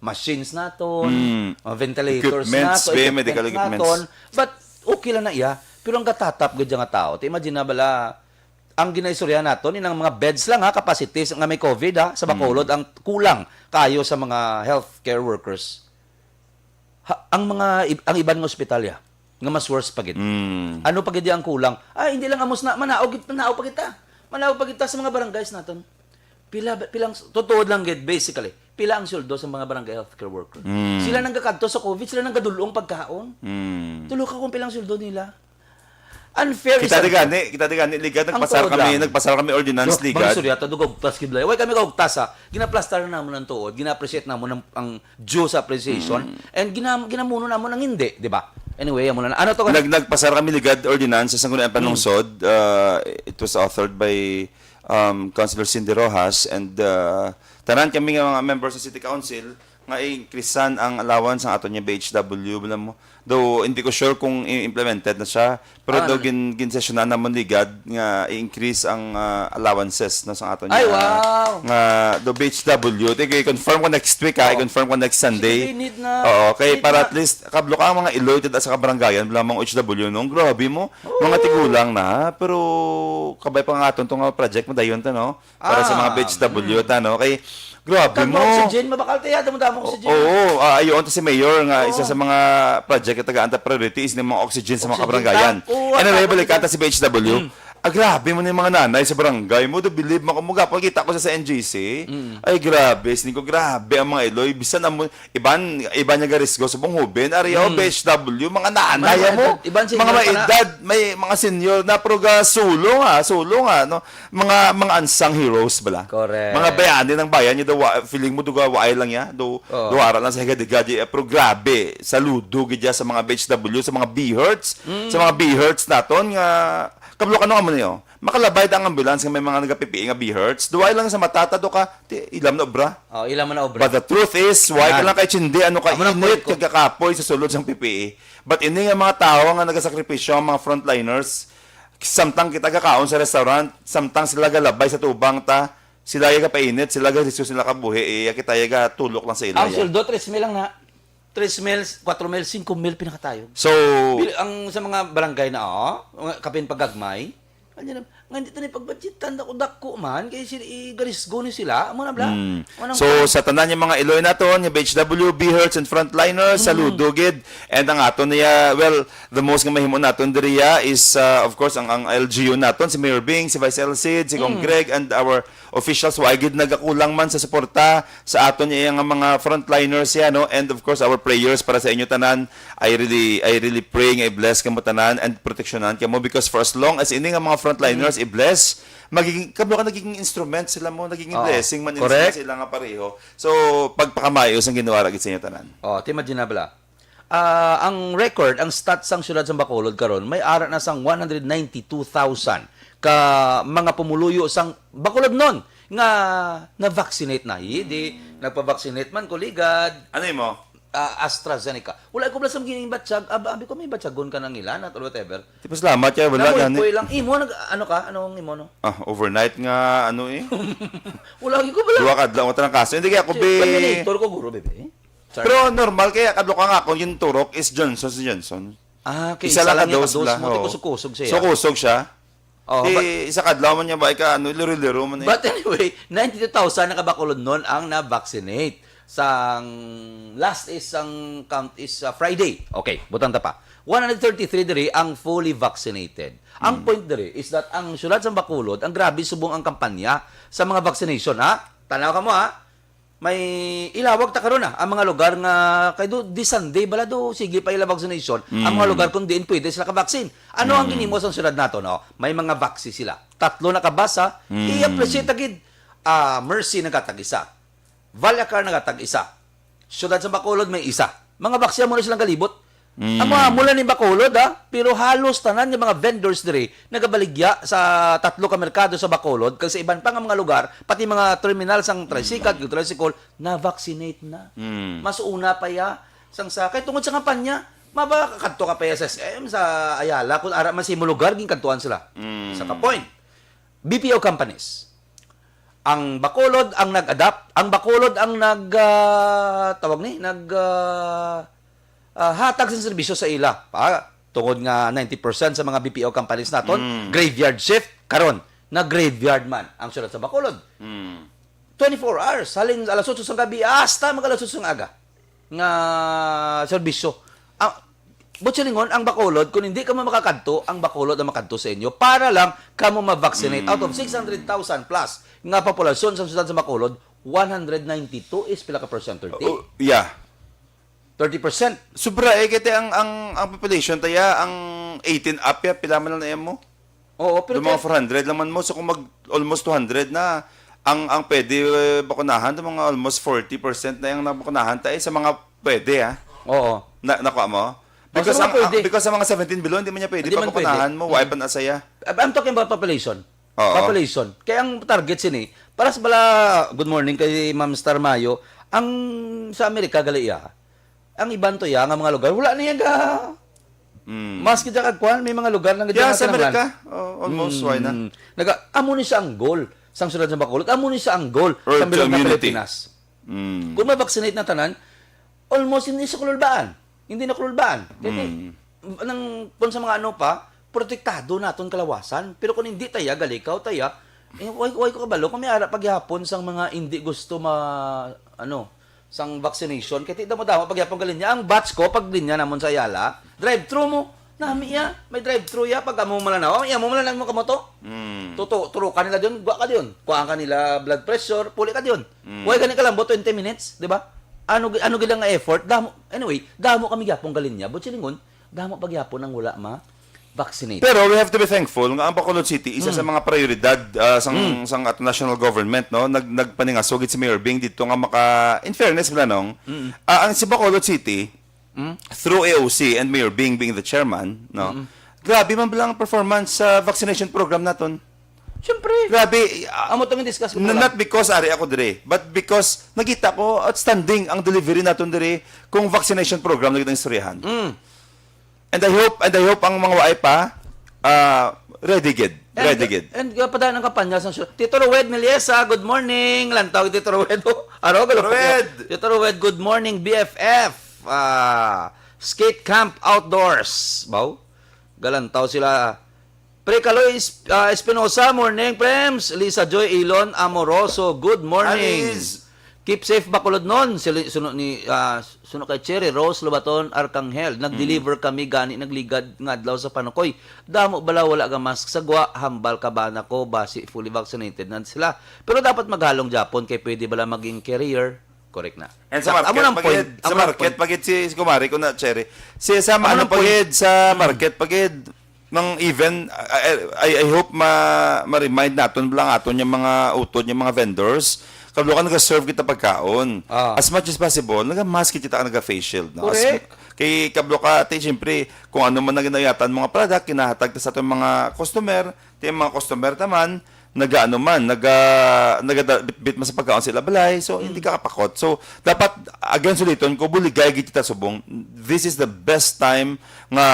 machines naton, Mm. mga ventilators Equipments, naton, be, medical equipments equipments. naton. But okay lang na iya. Pero ang gatatap gud nga tao, ti imagine na bala, ang ginaistorya naton, inang mga beds lang ha, capacities nga may COVID ha, sa Bacolod, Mm. ang kulang kayo sa mga healthcare workers. Ha, ang mga ib-, ang iban nga ospital ya, nga mas worse pa gid. Mm. Ano pa gid ang kulang? Ah, hindi lang amos na, manaog gid, manaog pa kita. Manaog pa kita sa mga barangays naton. Pila, pilang, tutuod lang gid, basically, pila ang sweldo sa mga barangay healthcare worker? Mm. Sila nang gakadto sa COVID, sila nang gadulong pagkaon. Mm. Tulo ka kung pilang sweldo nila. Unfair Kita is di gani, kita di gani, ligad, Ang nagpasar tuod kami, lang. nagpasar kami ordinance, Bro, ligad. Bang, sorry, ato, dugog tas gid, Blay. Why kami kaugtas, ha? Ginaplastar na namon ang tuod, gina-appreciate namon ang, ang due sa appreciation, Mm. and gina-, ginamuno namon ang hindi, di ba? Anyway, amo na. Ano to? Nag-, nagpasar kami ligad ordinance sa Sangguniang Mm. Panlungsod. Uh, it was authored by, um, Councilor Cindy Rojas, and, uh, tanan kami nga mga members sa City Council nga i-increasean ang allowance ang aton nga B H W, bala mo. Though, hindi ko sure kung i-, implemented na siya, pero Ah, daw ano? gin-, ginsesyonan namon ligad nga i-increase ang, ah, allowances, no, sa aton Ay, nga, wow! nga daw B H W. Te, i-confirm ko next week, ha? Oo. I-confirm ko next Sunday. Sige, need na, Oo, kay need para na. at least, kablo ka ang mga iloy, tida sa kabarangayan, wala mga O H W, no? Grabe mo, Oo. mga tigulang na, ha? Pero kabay pa nga aton tong, ah, project mo, dayon ta, no? Para sa mga Ah, B H W mm. ta, no? Kay, grabe Kag mo. Oxygen, mabakal tayo, damo-damo O-, oxygen. oo, ah, ayon ta si Mayor nga isa Oo. sa mga project nga tagaan ta priority is ni mga oxygen sa mga Oxygen kabarangayan. tank. Oo, Anyway, tapos balikan ito. ta si B H W. Mm. Ah, grabe mo na yung mga nanay sa barangay mo. Do believe mo, kung magapakita ko sa, sa N G C. Mm. Ay, grabe. Sining ko, grabe ang mga iloy. Bisan ang mo, iban, iban niya garisgo sa bong hubin. Ari, oh, Mm. B H W, mga nanay Mga mo. edad, iban sa Mga inyo may pa na. edad, may mga senior na, pero ga, sulong, ah, sulong, ah, no? Mga, mga unsung heroes bala. Correct. Mga bayani ng bayan, yung daw wa-, feeling mo, duga, waay lang ya. Do, Oo. do ara lang sa higad-higad, eh, pero grabe, saludo gid ya sa mga B H W, sa mga B H E R Ts, Mm. sa mga B H E R Ts naton nga, kablo ka, no, amo niyo. Makalabay ta ang ambulance nga may mga nagapipiing nga B H E R Ts. Duay lang sa matata, do ka, ti, ilam na obra. Oh, ilam na obra. But the truth is, why Yan. ka lang kay Chindi, ano ka Amo na init, point ko. kag kakapoy sa sulod sang P P E. But ini nga mga tao nga nagasakripisyo, ang mga frontliners, samtang kita gakaon sa restaurant, samtang sila galabay sa tubang ta, sila ya gapainit, sila garisyo sila kabuhi, iya kita ya gatulok lang sa ila Ang ya. sweldo, tres mil lang na. Tres mil, kwatro mil, singko mil pinakatayo. So, Bil-, ang sa mga barangay na, oh, mga kapin pagagmay, ano na, nga hindi tayo pagbudgetan, dako-dako man, kay sila, igarisgo ni sila, amo na bla? Mm. Amo na So, bla? sa tanan yung mga iloy naton, yung B H W, B H E R Ts, and frontliners, Mm. saludo gid. And ang aton niya, well, the most nga mahimo naton diriya is, uh, of course, ang, ang L G U naton, si Mayor Bing, si Vice L Cid, si Cong Mm. Greg, and our officials. Wa gid nagakulang man sa suporta sa aton iya nga mga frontliners ya, no? And of course, our prayers para sa inyo tanan. I really, I really pray nga i-bless kamo tanan and proteksyonan kamo, because for as long as ini nga mga frontliners Mm. i-bless, magiging, kablo ka, nagiging instrument sila mo, nagiging Oo. blessing man Correct. sila nga pareho. So, pagpakamayo sang Ginoo ara gid sa inyo tanan. Oh, ti imagine na bala. Ah, ang record, ang stats sang siyudad sa Bacolod karon, may ara na sang one hundred ninety-two thousand ka mga pumuluyo sang Bacolodnon nga na-vaccinate na. Hi, di, nagpa-vaccinate man, kuligad. Ano imo? Ah, AstraZeneca. Wala ko bala sa mga ginbatyag. Ab-, abi ko may batyagon ka nang ilan at whatever. Di, pasalamat kay wala Namoy gani. Ko lang. Imo, nag-, ano ka? Anong imo, no? Ah, overnight nga, ano eh. Wala ko bala. Duha ka adlaw, wala ka ng kaso. Hindi kaya ako, Si-, be. Pag-monitor ko, guro, bebe. Sorry. Pero normal kaya kadlo ka nga kung yung turok is Johnson si Johnson. Ah, okay. Isa Isa lang lang ka yung dose kados lang, mo, di oo. Kusog-kusog siya. So, kusog siya. Oh, Di, but isa kadlaw man niya ba, ika, ano, liro-liro man eh. But anyway, ninety-two thousand na ka Bacolodnon ang na-vaccinate. Sang last is, ang count is, uh, Friday. Okay, butang ta pa. One hundred thirty-three diri ang fully vaccinated. Ang Hmm. point diri is that ang siyudad sa Bacolod, ang grabe subong ang kampanya sa mga vaccination, ha? Tanaw ka mo, ha? May ilawag ta karon, ah, ang mga lugar nga kay do, this Sunday bala do, sige pa ila vaccination ang mga Mm. lugar kung diin pwede sila ka-vaccine. Ano ang Mm. ginhimo sang syudad nato, no? May mga vaccine sila. Tatlo na ka bus, ha? Mm. I-appreciate ta gid. Ah, Mercy nagatag isa. Valacar nagatag isa. Syudad sa Bacolod may isa. Mga vaccine mo na silang galibot. Mm. Ang mga mula ni Bacolod, ha? Pero halos tanan nga mga vendors diri nagabaligya sa tatlo ka merkado sa Bacolod, kag sa iban pa nga mga lugar, pati mga terminal sang tricycle, Mm. tricycle, na-vaccinate na. Mm. Mas una pa ya sang sa, kay tungod sa kampanya, mabakadto ka pa ya sa S M, sa Ayala, kung ara man sa imo lugar, ginkadtuan sila. Mm. Sa ka point, B P O companies. Ang Bacolod ang nag-adapt, ang Bacolod ang nag, ah, tawag ni, nag, ah, ah, hatag sa serbisyo sa ila. Pa, tungod nga ninety percent sa mga B P O companies naton, Mm. graveyard shift, karon, nag-graveyard man ang syudad sa Bacolod. Mm. Twenty-four hours, halin alas otso sang gabi hasta mag alas otso sang aga nga serbisyo. Ang, buot silingon, ang Bacolod, kung hindi kamo makakadto, ang Bacolod ang makadto sa inyo para lang kamo ma-vaccinate. Out of Mm. six hundred thousand plus nga populasyon sa syudad sa Bacolod, one hundred ninety-two is pila ka percent? Thirty? Oh, yeah. Thirty percent. Sobra eh, kaya ang, ang, ang population taya, ang eighteen up ya, pila man lang na mo? Oo, pero Doon mga kaya four hundred lang man mo, so kung mag almost two hundred na, ang, ang pwede, eh, bakunahan, doon mga almost forty percent na yung nabakunahan tayo sa mga pwede, ah. Oo. Na, nakuha mo? Basta Because mga ang, pwede. ang, because ang mga seventeen below, hindi man niya pwede Hindi man pabakunahan pwede. mo, why Mm. pa na saya? I'm talking about population. Oo. Population. Kaya ang target sini, para sa bala, good morning kay Ma'am Star Mayo, ang sa Amerika, gali iya, ang iban to iya nga mga lugar, wala niya ga Mm. Mas kita kag kwan, may mga lugar lang Yeah, kita sa nga Amerika. Oh, almost, why not? Mm. Naga, amo ni sa ang goal sang syudad sa Bacolod, amo ni sa ang goal Herd sa bilog na immunity. Pilipinas. Mm. Kung ma-vaccinate na tanan, almost hindi sa kululbaan. Hindi na kululbaan. Kaya Mm. nang, kung sa mga ano pa, protektado naton kalawasan. Pero kung hindi taya, galikaw taya, eh, way, way ko kabalo kung may ara paghihapon sang mga hindi gusto ma-, ano, sang vaccination, kay ti damo-damo pagyapon ka linya. Ang batch ko, pag linya namon sa Ayala, drive-thru mo. Nami ya, may drive-thru ya, pag amo malanaw, iya mo malanaw mo kamoto. Mm. Tuto, turo ka nila diyon, gwa ka diyon. Kuhaan ka nila blood pressure, puli ka diyon. Mm. Way gani kalambot, twenty minutes, di ba? Ano, gi- ano gid ang effort? Damo, anyway, damo kami gyapon ka linya. But silingon, damo pagyapon ang wala ma-vaccinate. Pero we have to be thankful nga ang Bacolod City isa sa Mm. mga prioridad, ah, sang, Mm. sang ato national government, no? Nag-, nagpaningaso gid si Mayor Bing dito nga maka, in fairness, Blanong, Mm. ah, ang si Bacolod City, Mm. through A O C and Mayor Bing being the chairman, no? Mm. Grabe man bala ang performance sa vaccination program naton. Siyempre. Grabe, ah, Amo to nga discuss ko n-, lang. Not because ari ako dire, but because nakita ko outstanding ang delivery naton dire kung vaccination program na kitang istoryahan. Mm. And I hope, and I hope ang mga waay pa, ah, ready gid. And, Ready gid. And, uh, padaan ang kampanya sa syo-, Tito Roed Meliesa, good morning. Lantaw, Tito Roed. Oh, araw, galo po. Roed! Tito Roed, good morning, B F F. Ah, Skate Camp Outdoors. Baw? Galantaw sila. Pre Kaloy Es-, ah, Espinosa, morning, Prems. Lisa Joy Ilon Amoroso, good morning. Anis. Keep safe, Bacolodnon. Sili-, suno ni, ah, suno kay Cherry Rose Lobaton Arcangel, nag-deliver Mm. kami gani nagligad nga adlaw sa Panukoy. Damo bala wala ga mask sa gwa, hambal ka ba na ko, basi fully vaccinated na sila. Pero dapat maghalong Japon kay pwede bala maging carrier. Correct na. And sa Sa, amo market, nang pagid, point, sa amo nang market, point. Pagid si, si Kumari ko na, Cherry. Si, sa Amo ano, nang point. Pagid, sa Mm. market, pagid, nang even, I, I, I hope ma, ma-remind naton lang aton yung mga utod, yung mga vendors. Kablo ka nag-serve kita pagkaon. Ah. As much as possible, naga-mask kita, naga-face shield. No? As Correct. Kay kablo ka, ti, siyempre, kung ano man ang ginayatan mga product, kinahatag ta sa aton mga customer, ti, yung mga customer taman, nagaano man, naga, naga, bit, bit man sa pagkaon sila balay, so, Mm. hindi ka kapakot. So, dapat, again, suliton ko, buligay gid kita subong. This is the best time nga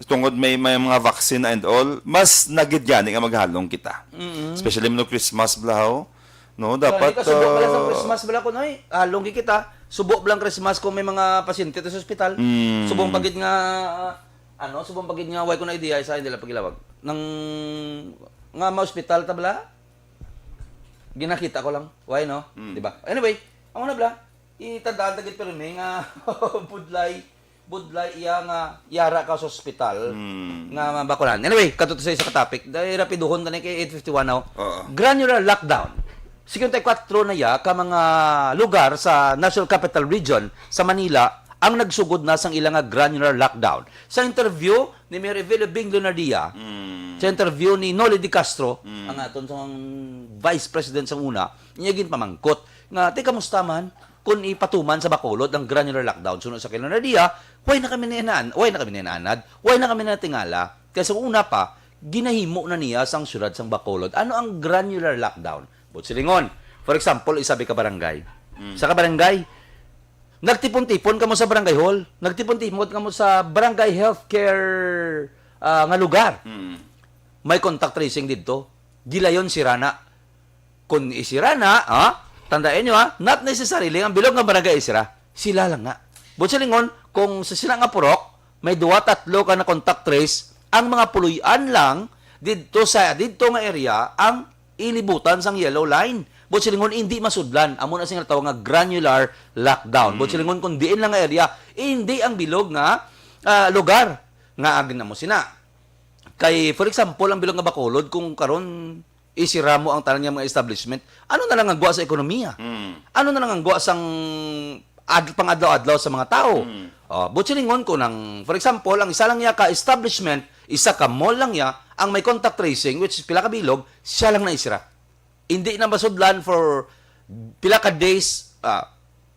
tungod may, may mga vaccine and all, mas nagid gani nga maghalong kita. Mm-mm. Especially mo Christmas, blahaw. No, dapat, Gani ka, subo pala sa uh, Christmas bala ko, Noy. Halong gid kita. Subo lang Christmas kung may mga pasyente ta sa ospital. Mm. Subong pagid nga, ano, subong pagid nga, way ko na idea sa hindi lang pagilawag. Nang, nga ma-ospital ta bala, ginakita ko lang. Why, no? Mm. Di ba? Anyway, amo na bala. Itandaan ta gid pirmi nga budlay, budlay iya nga yara ka sa ospital Hmm. nga mabakunahan. Anyway, kadto ta sa isa ka topic. Dahil rapiduhon ta ni kay eight fifty-one now. Oo. Granular lockdown. Cincuenta y cuatro na ya ka mga lugar sa National Capital Region sa Manila ang nagsugod na sang ila nga granular lockdown. Sa interview ni Mayor Evelio Bing Lunardia, Mm. sa interview ni Noli De Castro, Mm. ang aton sang Vice President sang una, niya ginpamangkot nga, "Ti, kamusta man kung ipatuman sa Bacolod ang granular lockdown?" Suno sa kay Lunardia, "Why na kami nianad? Why na kami nianad? Why na kami natingala? Kay sa una pa, ginahimo na niya sang siyudad sang Bacolod." Ano ang granular lockdown? Buot silingon, for example, isa ka barangay. Mm. Sa ka barangay, nagtipon-tipon kamo sa barangay hall, nagtipon-tipon kamo sa barangay healthcare, ah, nga lugar. Mm. May contact tracing didto. Gilayon sira na. Kung isira na, ha? Tandaan nyo, ha? Not necessarily ang bilog nga barangay isira. Sila lang na. Buot silingon, kung sa sila nga purok, may duwa, tatlo ka na contact trace, ang mga puloy-an lang didto sa, didto nga area ang ilibutan sang yellow line. Buot silingon, hindi masudlan. Amo na sing tawag nga granular lockdown. Buot Mm. silingon, kung diin lang nga area, hindi ang bilog nga, ah, lugar nga agin na mo sina. Kay, for example, ang bilog nga Bacolod, kung karon isira mo ang tanan nga mga establishment, ano na lang ang gwa sa ekonomiya? Mm. Ano na lang ang gwa sang ad-, pang-adlaw-adlaw sa mga tao? Mm. Oh, buot silingon ko nang, for example, ang isa lang niya ka establishment, isa ka mall lang niya, ang may contact tracing, which is pila ka bilog, siya lang na isira. Hindi na masudlan for pila ka days, ah,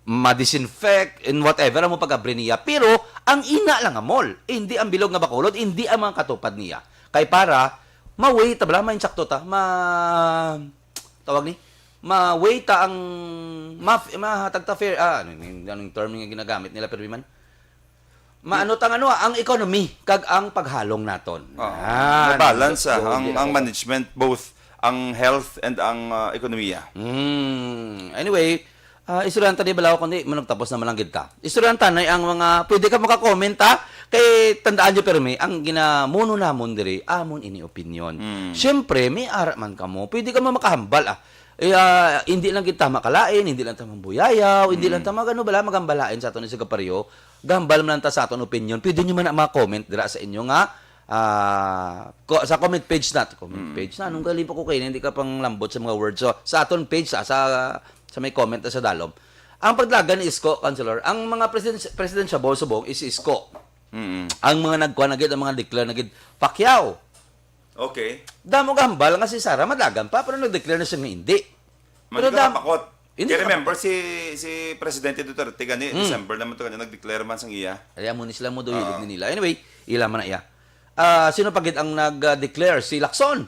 ma-disinfect and whatever ang mo pag-abri niya. Pero ang ina lang nga mall, hindi ang bilog nga Bacolod, hindi ang mga katupad niya. Kay para ma-weigh ta bala, ma-insakto ta, ma-, tawag ni, ma-weigh ta ang ma-, mahatag ta fair, ah, ano, ano, anong term nga ginagamit nila, pero man, maano tang ano, ang economy kag ang paghalong naton. Oo. Yan. May balance, ah, So, ang, di ang ako management, both ang health and ang, ah, ekonomiya. Mm. Anyway, ah, istoryahan ta di balaw, kundi manugtapos naman lang gid ta. Istoryahan ta na ang mga, pwede ka maka-comment, ha? Kay tandaan nyo, permi, ang ginamuno namon diri, amon ini opinion. Mm. Siyempre, may ara man kamo. Pwede ka mo makahambal, ah. Eh, ah, hindi lang kita makalain, hindi lang ta mambuyayaw, hindi lang Mm. ta mag-, ano bala, magambalain sa aton sa kaparyo. Gambal man lang ta sa aton opinion. Pwede nyo man na ma-comment dira sa inyo nga, ah, ko-, sa comment page nato. Comment Mm. page na. Anong kalipo ko kayo, hindi ka pang lambot sa mga words. So, sa aton page, sa, sa, sa may comment na sa dalom. Ang paglagan ni Isko, Councilor, ang mga president, presidential subong is Isko. Mm. Ang mga nagkuha na gid, ang mga declare na gid, Pacquiao. Okay. Damo gambal nga si Sara madlagan pa, pero nag-declare na siya nga hindi. Pero Mali ka dam-, mapakot. Hindi Kaya ka remember si, si Presidente Duterte gani, Hmm. December naman to gani, nag-declare man sang iya. Kaya mo ni sila mo do Oo. hilig ni nila. Anyway, ila man na iya. Ah, sino pa gid ang nag-declare? Si Lacson.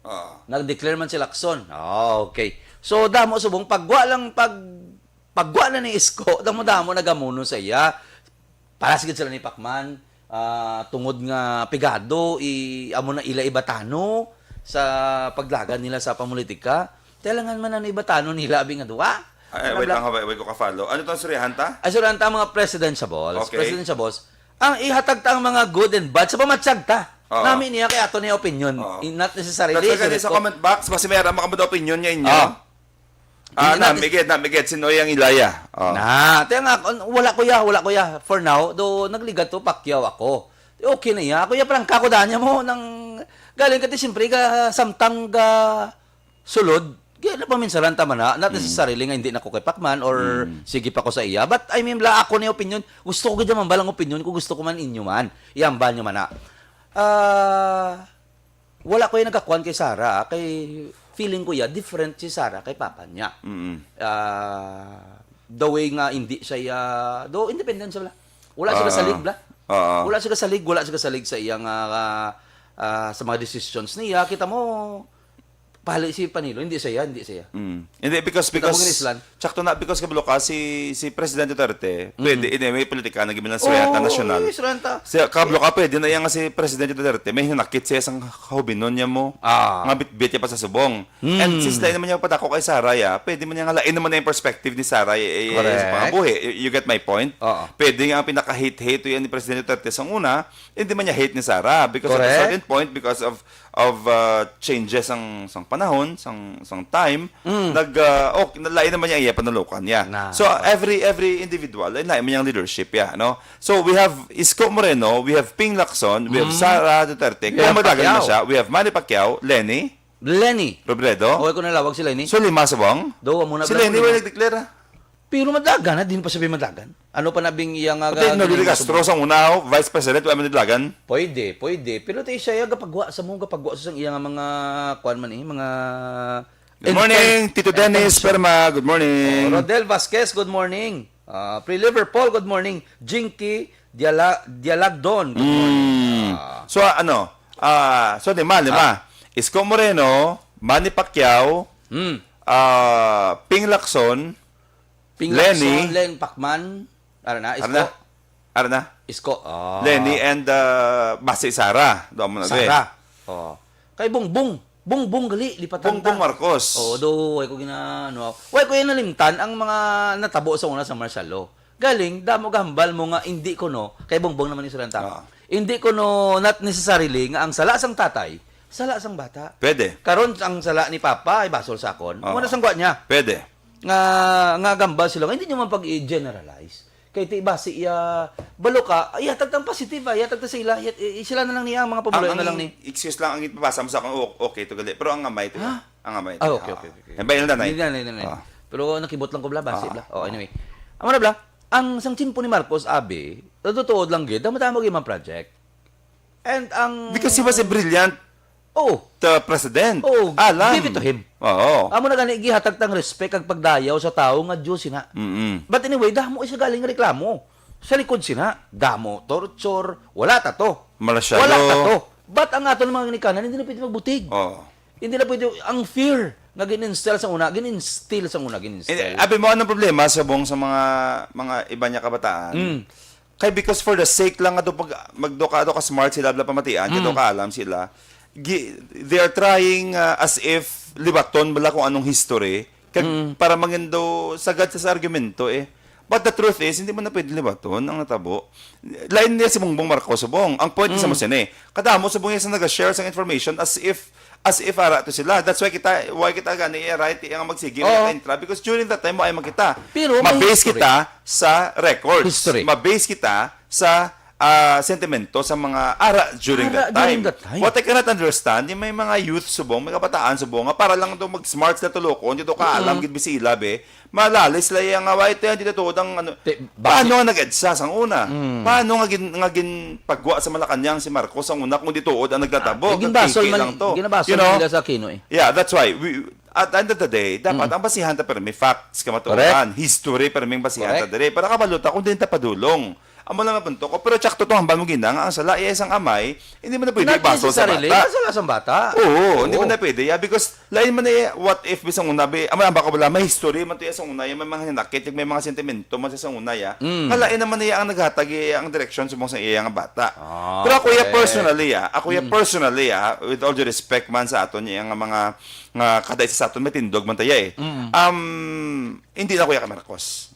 Oo. Nag-declare man si Lacson. Ah, okay. So, damo subong pagwa lang pag pagwa na ni Isko, damo-damo nagamuno sa iya. Para sigid sila ni Pacman, ah, tungod nga pigado, i-, amo na ila ibatano sa paglagan nila sa pamulitika. Kailangan man na ibatano nila abi nga duwa. Ay, Ano wait bala? lang, wait, wait ko ka-follow. Ano tong istoryahan ta? Ay, istoryahan ta ang mga presidential balls. Okay. Presidential balls. Ang ihatag ta ang mga good and bad sa pamatsag ta. Oo. Nami niya kay ato niya opinion. Oo. I-, not necessarily That's why sa gani sa report. comment box, basi may ara makamud opinion niya inyo. Ah. Ah, Hindi na, natin migid, na, migid. Sino yang ilaya? Oh. Na, tiyan nga, wala ko ya, wala ko ya. For now, do nagligat to, Pacquiao ako. Okay na ya. Ako ya, prangka ko daan niya mo, nang galing ka ti, siyempre, ka samtang ga sulod, kaya na paminsalan tama na, not Mm. necessarily nga hindi na ko kay Pacman or Mm. sige pa ko sa iya. But, I mean, la, ako ni opinion, gusto ko gid man balang opinion ko, gusto ko man inyo man. Iyambal nyo man na. Ah, wala ko yung nagkakuan kay Sara, kay feeling ko ya, different si Sara kay papa niya. Mm. Ah, the way nga hindi siya ya, do independent siya bala. Wala siya Ah. kasalig bala. Ah. Wala siya kasalig, wala siya kasalig sa iyang, ah, ah, sa mga decisions niya. Kita mo, pali si Panilo, hindi siya, hindi siya. Mm. Hindi, because, Kita mo because, ginislan? sakto na, because kabalo ka, si, si President Duterte, Mm. pwede, ini, may politika na giminaswerte Oo, nasyonal. oo, istoryahan ta. Si, kabalo ka, pwede na iya nga si Presidente Duterte, may hinakit siya sang kahubinon niya mo, Ah. nga bitbit niya pa sa subong. Mm. And since lain naman niya padako kay Sara, ya, pwede man niya nga lain naman na yung perspective ni Sara, eh, eh, sa Correct. pangabuhi. You, you get my point? Oo. Pwede nga ang pinaka-hate-hate to yan ni Presidente Duterte sa una, hindi man niya hate ni Sara because at a Correct. certain point, because of, of, uh, changes sang, sang panahon, sang, sang time, Mm. nag, uh, okay, nalain naman niya iya panulukan niya. Na, So, okay. every, every individual, ay lain man niyang leadership, ya, no? So, we have Isko Moreno, we have Ping Lacson, we have Mm. Sara Duterte, We have Kung madagan na Pacquiao. siya, we have Manny Pacquiao, Leni, Leni. Robredo? Okay, ko nalawag si Leni. So, lima subong? Do, amo na Si bala Leni ko wala lima. nagdeklara. Pero madlagan na, din pa sabi madlagan. Ano pa na bing iya nga Pati ga- Noli de ginagawa Castro sa sa una, vice president, wala man nidlagan. Pwede, pwede. Pero tayo siya, gapagwa sa mo, gapagwa sa sang iya nga mga, kuan man eh, mga Good morning, intel- Tito Dennis intelligence. Perma. Good morning. Oh, Rodel Vasquez, good morning. Ah, Pre Liverpool, good morning. Jinky Diala Dialagdon, good morning. Mm. Ah, So, ano? Ah, so, lima, lima. Isko Moreno, Manny Pacquiao, hmm. ah, Ping Lacson, Ping Leni. Lacson, Len Pacman. Ano na? Isko? Arna? Arna? Isko. Ah. Leni and uh, Basi Sara. Doon mo na, eh. Sara. Oh. Kay Bongbong. Bongbong gali, lipatan Bongbong ta. Marcos. Oo, do, way ko gina, ano, way ko yan nalimtan ang mga natabo sa una sa martial law. Galing, damo gahambal mo nga hindi ko no, kay Bongbong naman yung salanta. Ah. Hindi ko no, not necessarily nga ang sala sang tatay, sala sang bata. Pwede. Karon ang sala ni Papa ay basol sa akon. Ah. Wala sang gwa niya. Pwede. Nga nga gambal sila, hindi nyo man pag-i-generalize. Kay ti basi iya balo ka, ay hatag tang positive, ay hatag ta sa ila, ay, ay, sila na lang niya ang mga pamulayo Ang, na lang ang ni. excuse lang ang ipabasa mo sa akong, o- okay to gali. Pero ang amay to. Ha? Ang amay to. Ah, okay, okay, okay. Ang bail na, Nay. Hindi na, hindi na, hindi na. Ah. Pero nakibot lang ko bla, basi Ah. bla. Oh, anyway. Amo na bla, ang sang tiyempo ni Marcos abi, natutuod lang gid, damo-damo gyud man project. And ang Because he was a brilliant Oh, uh, president. Oh, Alam. give it to him. Oo. Amo na gani gihatag tang respect kag pagdayaw sa tawo nga Dios sina. Mm-mm. But anyway, damo isa galing reklamo. Sa likod sina, damo torture, wala ta to. Martial Wala ta law. To. But ang aton mga ginikanan, hindi na pwede magbutig. Oo. Hindi na pwede ang fear nga gin-instill sa una, gin-instill sa una, Eh, gin-instill. Abi mo, anong problema subong sa mga mga iba niya kabataan? Mm. Kay because for the sake lang nga do pag magduka do ka smart sila bla pamatian, kay Mm. do ka alam sila. Gi, they are trying uh, as if libaton bala kung anong history kag Mm. para mangin do sagad sa, sa argumento eh. But the truth is, hindi mo na pwede libaton ang natabo. Lain niya si Bongbong Marcos subong. Ang point is Mm. mo sini. Kadamo subong niya sa nag-share sa information as if as if ara to sila. That's why kita why kita gani eh, right ang magsigi Oo. kita intra because during that time mo ay makita. Pero may Ma-base history. Kita sa records. History. Ma-base kita sa ah, sentimento sa mga ara during, Ara that, during time. That time. What I cannot understand, yung may mga youth subong, may kabataan subong, nga para lang daw mag-smart sila tulokon, dito ka alam, gid bisila, be. Malali sila yung nga, "Why ito yan, dito tuod ang ano." Te-, bakit? Paano nga nag-EDSA sang una? Mm. Paano nga gin, nga gin pagwa sa Malacañang si Marcos ang una kung dito tuod ang nagtatabo? Ah, ginbasol Kiki man, lang to. ginabasol You know? Nila sa Aquino eh. Yeah, that's why we at the end of the day, dapat ang basihan ta pero may facts ka matuoran, history pero may basihan ta Correct. dire para kabalo ta kung din ta padulong. Amo lang ang punto ko. Pero tsakto to hambal mo gina nga ang sala iya sang amay, hindi mo na pwede Not ibasol sa necessarily, bata. Sa sala sang bata. Oo, hindi mo Oo. Na pwede. Yeah, because lain man eh, what if bisang una, be, amo lang ba ko wala, may history man to iya sang una, may mga hinakit, may mga sentimento man sa sang una, ya. Mm. Nga lain naman niya ang naghatag iya ang direksyon sa mga sa iya nga bata. Ah, Pero ako iya okay. Personally, ah, ako iya personally, ah, with all due respect man sa aton iya nga mga nga kada isa sa aton may tindog man tayo eh. Mm. Um, hindi na ko iya kay Marcos.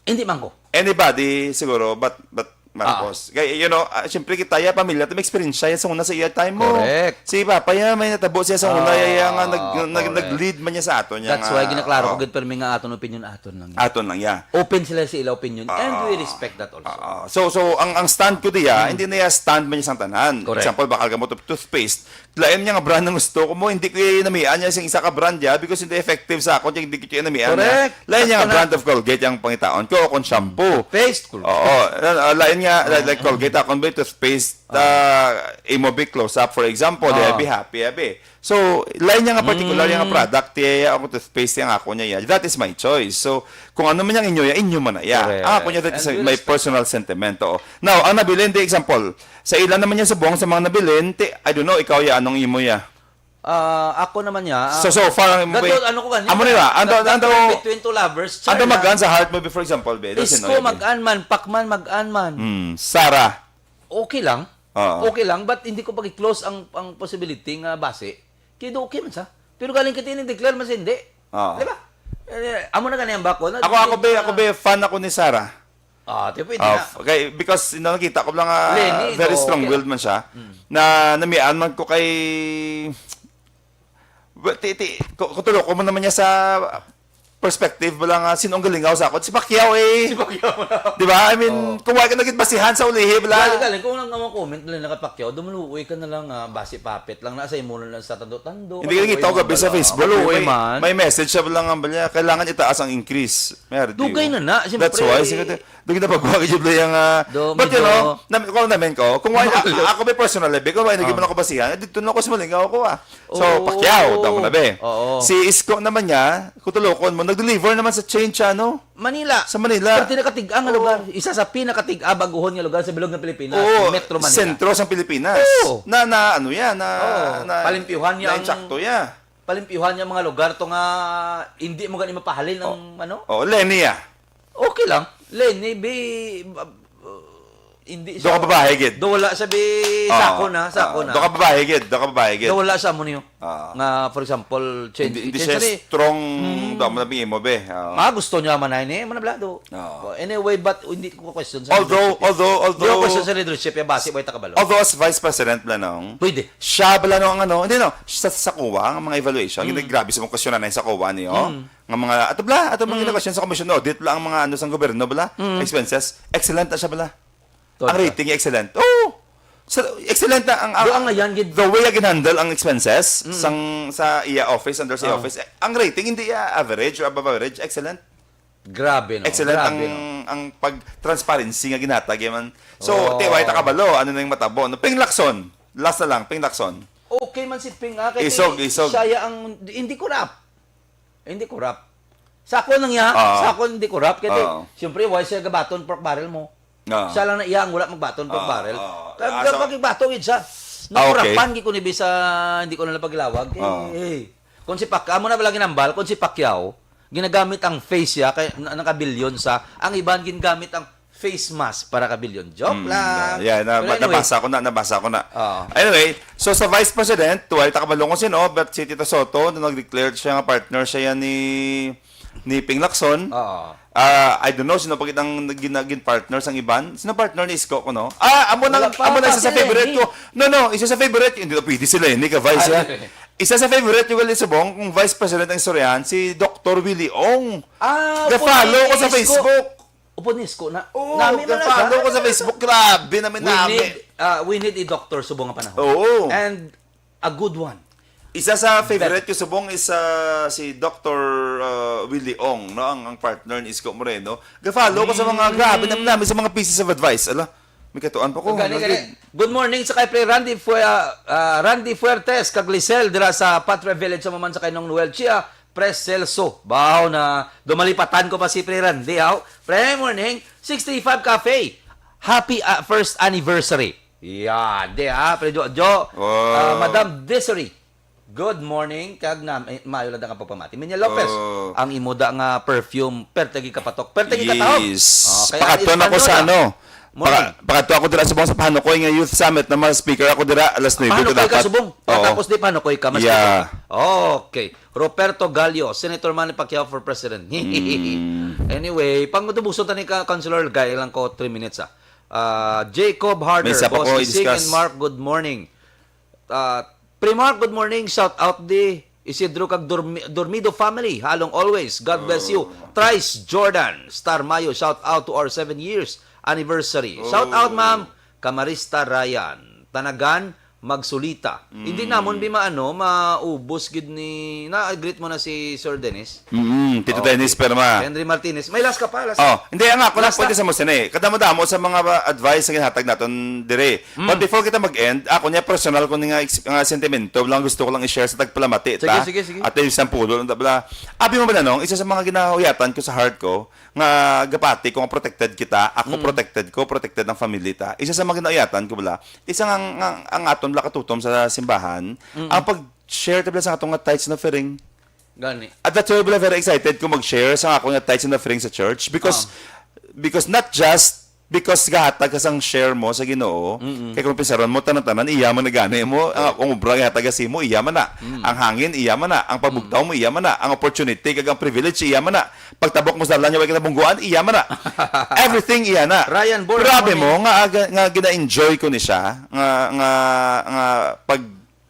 Hindi man ko. Anybody siguro but but Marcos. Kay you know, ah, syempre kita ya pamilya ta may eksperyensya ya sa una sa iya time mo. Correct. Si Papa ya may natabo siya sa una Ah, ya, ya nga nag, nag, correct. Nag-lead man niya sa aton ya That's nga, why ginaklaro ko oh, gid permi nga aton opinion, aton lang yan. Aton lang ya. Open sila sa ila opinion and Ah. We respect that also. Ah, so so ang ang stand ko diya, hindi na ya stand man niya sang tanan. Correct. Example, bakal ka mo to- toothpaste. Lain niya nga brand ang gusto ko mo, hindi ko iya namian niya sing isa ka brand ya because hindi effective sa ako, hindi ko iya namian niya. Correct. Lain niya nga Sakto na. Brand of Colgate yang pangitaon ko o kung shampoo. Paste ko. Oo, uh, lain nga like, like Colgate akon ba toothpaste uh, imo big close up for example, Ah. Happy Happy abi. So, lain niya nga particular Mm. Yung product, iya ako toothpaste yang ako niya. That is my choice. So, kung ano man yang inyo, ya, inyo man na. Ya. Correct. Ah, ako niya that is And we my respect personal sentiment. Oo. Now, ang nabilin di example, sa ilan naman niya subong sa mga nabilin, ti, I don't know, ikaw ya, anong imo ya? Ah, ako naman niya. Ah, So, so far, ang that way- was, ano ko ganyan? Amo nila, ang That- ang that was between two lovers. Ang Char lang. Magan sa heart mo, for example, be, doon Isko, sino, be? Mag-an man, Pacman, Mag-an man. Hmm, Sarah. Okay lang. Oo. Okay lang, but hindi ko pag-close ang ang possibility nga basi. Kaya okay man sa. Pero galing kita ini declare mas hindi. Oo. Di ba? Eh, amo na ganyan ba ko? Ako, ako, be, ako, be, fan ako ni Sarah. Ah, di pwede Ah, na. okay, because you know, nakita ko lang nga Lenny, very no, strong-willed okay. Man siya. Na namian man ko kay Well, ti, ti, ku- kutulo ko mo naman niya sa perspective bala nga sino ang galingaw sa akon? Si Pacquiao eh. Si Pacquiao na. Di ba? I mean, Oo. kung wala ka naging basihan sa ulihi, bala. Galing, galing. Kung lang naman comment lang naka Pacquiao, dumuloy ka na lang, ah, basi papit lang na sa imo na lang sa tando-tando. Hindi ka Maluoy nakita ko man gabi sa bala. Facebook. Maluoy May, man. may message siya lang ang balya. Kailangan itaas ang increase. May hard Dugay deal. na na, siyempre. That's why, sige, dugay na pagkuha ka dyan, yung, ah, Do, but you medyo know, nam-, kung namin ko, kung why, a-, Malo. ako may personal life, kung why, naging Ah. man ako basihan, eh, dito na ako sa malingaw ko, ah. So, Oo. Pacquiao, tama na, be. Oo. Si Isko naman niya, kung tulokon mo, nag-deliver naman sa change, ano? Manila. Sa Manila. Ang pinakatig-a nga Oo. lugar. Isa sa pinakatig-a baguhon nga lugar sa bilog ng Pilipinas, Oo, Metro Manila. sentro sa Pilipinas. Oo. Na, na, ano yan, na, Oo. na, Palimpyuhan niya na ang insakto, yeah. Palimpyuhan niya mga lugar to nga hindi mo gani mapahalin ang, Oh. ano? Oh, Lenny, ah. Okay lang. Lenny, be, uh, hindi Do ka babae, gid. Do wala siya, be, Oo. sako na, sako Oo. na. Do ka babae, gid. Do ka babae, gid. Do wala siya mo niyo. Oo. Nga, for example, change, Hindi, hindi change siya na ni strong, Mm. do mo na bing imo, be. Oo. Ah, gusto niya man ay ni, manablado. Oo. Oh, anyway, but hindi ko question sa Although, leadership. although, Hindi ko although, question sa leadership, eh, basi mo itakabalo. although as vice president, Blanong, Pwede. siya, Blanong, ang ano, hindi, no, sa, sa kuwa, ang mga evaluation, Mm. hindi, grabe sa mga question na sa kuwa niyo. Mm. Nga mga, ato bala, ato mga Mm. evaluation sa commission audit, bala, ang mga ano sa gobyerno, bala, Mm. expenses, excellent na siya, bala. Ang Tonta. rating, excellent. Oh! Sa, excellent na ang, ang, Do ang ayan, gid- the way nga ginhandle ang expenses Mm. sang, sa iya office, under sa iya Ah. office, eh, ang rating hindi iya average or above average, excellent. Grabe, no? Excellent Grabe, ang, no? ang pag-transparency nga ginhatag, eh, man. So, Oh. tiway ta kabalo, ano na yung matabo, no? Ping Lacson, last na lang, Ping Lacson. Okay man si Ping, ah, kay Isog, isog. siya ang, hindi corrupt. Hindi corrupt. Sa ako lang niya, Ah. sa ako hindi corrupt. Kaya, Ah. siyempre, why siya gabaton pork barrel mo? Ah. Siya lang na iya ang wala magbaton pork Ah, barrel. ah. Kag Ah, so pag bato gid siya. Ah, okay. Nakurapan gid ko ni bisa, hindi ko na lang paglawag. Eh, Ah. eh. Kung si Pacquiao, amo na pala ginambal, kung si Pacquiao, ginagamit ang face siya, kay na-, nakabilyon sa, ang iban ginagamit ang face mask para kabilyon. Joke Mm, lang. yeah, yeah, na-, But anyway. nabasa ko na, nabasa ko na. Oo. Anyway, so sa Vice President, tuwal ta kabalo kung sino, but si Tito Sotto, na nag-declare siya nga partner siya yan ni, ni Ping Lacson. Oo. Ah, I don't know, sino pa kitang gina-, gin-partner sang iban? Sino partner ni Isko ko, no? Ah, amo na, Wala pa, amo na pa, isa sa si favorite Lenny. ko. No, no, isa sa favorite ko. Hindi na pwede si Lenny ka Vice, Ah, ha? Lenny. Isa sa favorite ko gali subong, kung Vice President ang istoryahan, si Doktor Willie Ong. Ah, Ga-follow ko sa Isko. Facebook. Upod ni Isko na, Oo, nami man na ga-follow siya. ko sa Facebook. Grabe naman We nami. need, ah, we need a doctor subong nga panahon. Oo. And a good one. Isa sa favorite That ko subong is, ah, si Doktor, ah, Willie Ong, no? Ang, ang partner ni Isko Moreno. Ga-follow ko sa mga, Mm. grabe naman nami sa mga pieces of advice. Ala, may katuan pa ko. Gani, Ano, gani. Good morning sa kay Pre Randy Fue-, ah, ah, Randy Fuertes, kag Lisel, dira sa Patria Village sa Maman sa kay Nong Noel Chia. Pre Celso, bahaw na dumalipatan ko pa si Pre Randy, haw. Pre, morning, sixty-five Cafe. Happy, ah, first anniversary. Yan, di ha, Pre Jojo. Wow. Ah, Madam Desiree, good morning. Kag na, eh, maayo lang ang pagpamati. Minya Lopez, Oh. ang imo da nga perfume, perti gid kapatok, perti gid katahom. Yes. Oh, kaya Pakadto na ko sa Espanola. ano, Morning. Paka-, pakadto ako dira subong sa Panukoy nga Youth Summit na ma-speaker ako dira alas nuebe Panukoy ka dapat. subong? Oo. Tapos di Panukoy ka, mas Yeah. speaker. Okay. Roberto Gallo, Senator Manny Pacquiao for President. Mm. Anyway, pang matubuson tani ka, Councilor, gay lang ko three minutes, ah. Ah, Jacob Harder, May isa pa Boss ko Gising i-discuss. and Mark, good morning. Ah, Pre Mark, good morning. Shout out di Isidro kag Dormi-, Dormido family. Halong always. God bless you. Oh. Trice Jordan, Star Mayo, shout out to our seven years anniversary. Shout out, Oh. Ma'am Camarista Ryan. Tanagan, magsulita. Hindi Mm. namon bi maano, maubos gid ni, na-greet mo na si Sir Dennis? Mm, Tito Okay. Dennis Perma. Henry Martinez. May last ka pa, last Oh, ka. hindi, ang ako lang Last pwede na. sa mo sini. Kadamo-damo sa mga advice nga ginhatag naton dire. Mm. But before kita mag-end, ako niya personal ko ni nga ex-, nga sentimento lang gusto ko lang i-share sa tagpalamati Sige, ta. sige, sige. At least isang pulo lang ta bala. Abi mo ba nanong, isa sa mga ginahuyatan ko sa heart ko, nga gapati ko nga protected kita, ako Mm. protected ko, protected ang family ta. Isa sa mga ginahuyatan ko bala, isa nga ang, ang, ang aton bala katutom sa simbahan, Mm. ang pag-share ta bala sa aton nga tithes and offering. Gani. At that's why bala very excited ko mag-share sa akon nga tithes and offering sa church because, Ah. because not just because gahatag ka sang share mo sa Ginoo, Mm-mm. kay kung pinsaron mo, tanan-tanan, iya man na gani mo, ang, ang obra nga hatag sa imo, iya man na. Mm. Ang hangin, iya man na. Ang pagbugtaw Mm. mo, iya man na. Ang opportunity, kag ang privilege, iya man na. Pagtabok mo sa dalan nga way ka nabungguan, iya man na. Everything, iya na. Ryan Borja, Grabe morning. mo, nga, nga, nga gina-enjoy ko ni siya, nga, nga, nga pag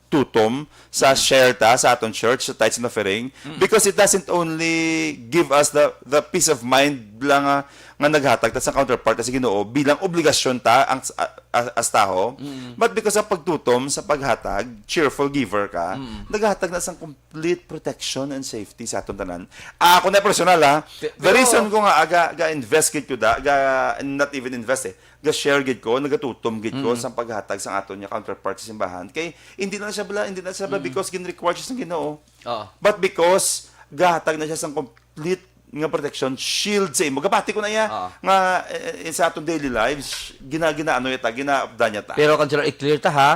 tutom sa share ta sa aton church, sa tithes and offering, because it doesn't only give us the the peace of mind lang nga, nga naghatag ta sa counterpart sa Ginoo bilang obligasyon ta ang a- a- as taho, but because sa pagtutom, sa paghatag, cheerful giver ka, naghatag na sang complete protection and safety sa aton tanan. Ako na personal, ha, the reason ko nga aga ga-invest gid ko da, ga not even invest, eh, ga-share gid ko, nagatutom gid ko sa paghatag sa aton nga counterpart sa simbahan. Kay hindi na siya bala, hindi na siya bala because gin-require siya sa Ginoo. Oo. But because gahatag na siya sang complete nga protection, shield sa imo. Gabati ko na iya nga, eh, eh, sa aton daily lives, gina ginaano niya ta, ginaupdan niya ta. Pero kan sila i-clear ta, ha,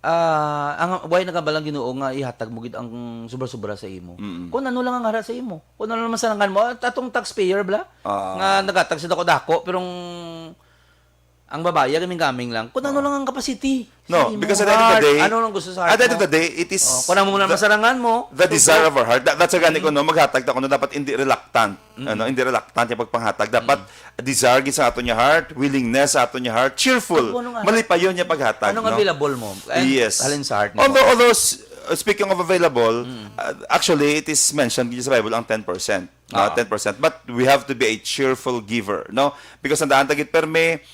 ah, ang way nagabalang Ginoo nga ihatag mo gid ang sobra-sobra sa imo. Kung ano lang ang ara sa imo, kung ano lang masarangan mo, at atong taxpayer bala, nga nagatag sa dako-dako, pero ang ang babayi, gaming-gaming lang. Kung ano lang ang capacity. No, sa imo because at the end of the heart, day, ano lang gusto sa heart at the end of mo. The day, it is Oh, kung ano mo lang the, masarangan mo, the so, desire so, of our heart. That, that's gani ko, no, maghatag ta kuno dapat hindi reluctant. Ano, hindi reluctant yung pagpanghatag. Dapat desire gid sa aton nga heart, willingness sa aton nga heart, cheerful, Ano, ano nga, malipayon niya paghatag, ano nga no? Available mo? And Yes. Halin sa heart mo. Although, although s- uh, speaking of available, uh, actually, it is mentioned in the Bible ang ten percent. No? Ah. Ten percent. But we have to be a cheerful giver, no? Because ang daan tagit perme,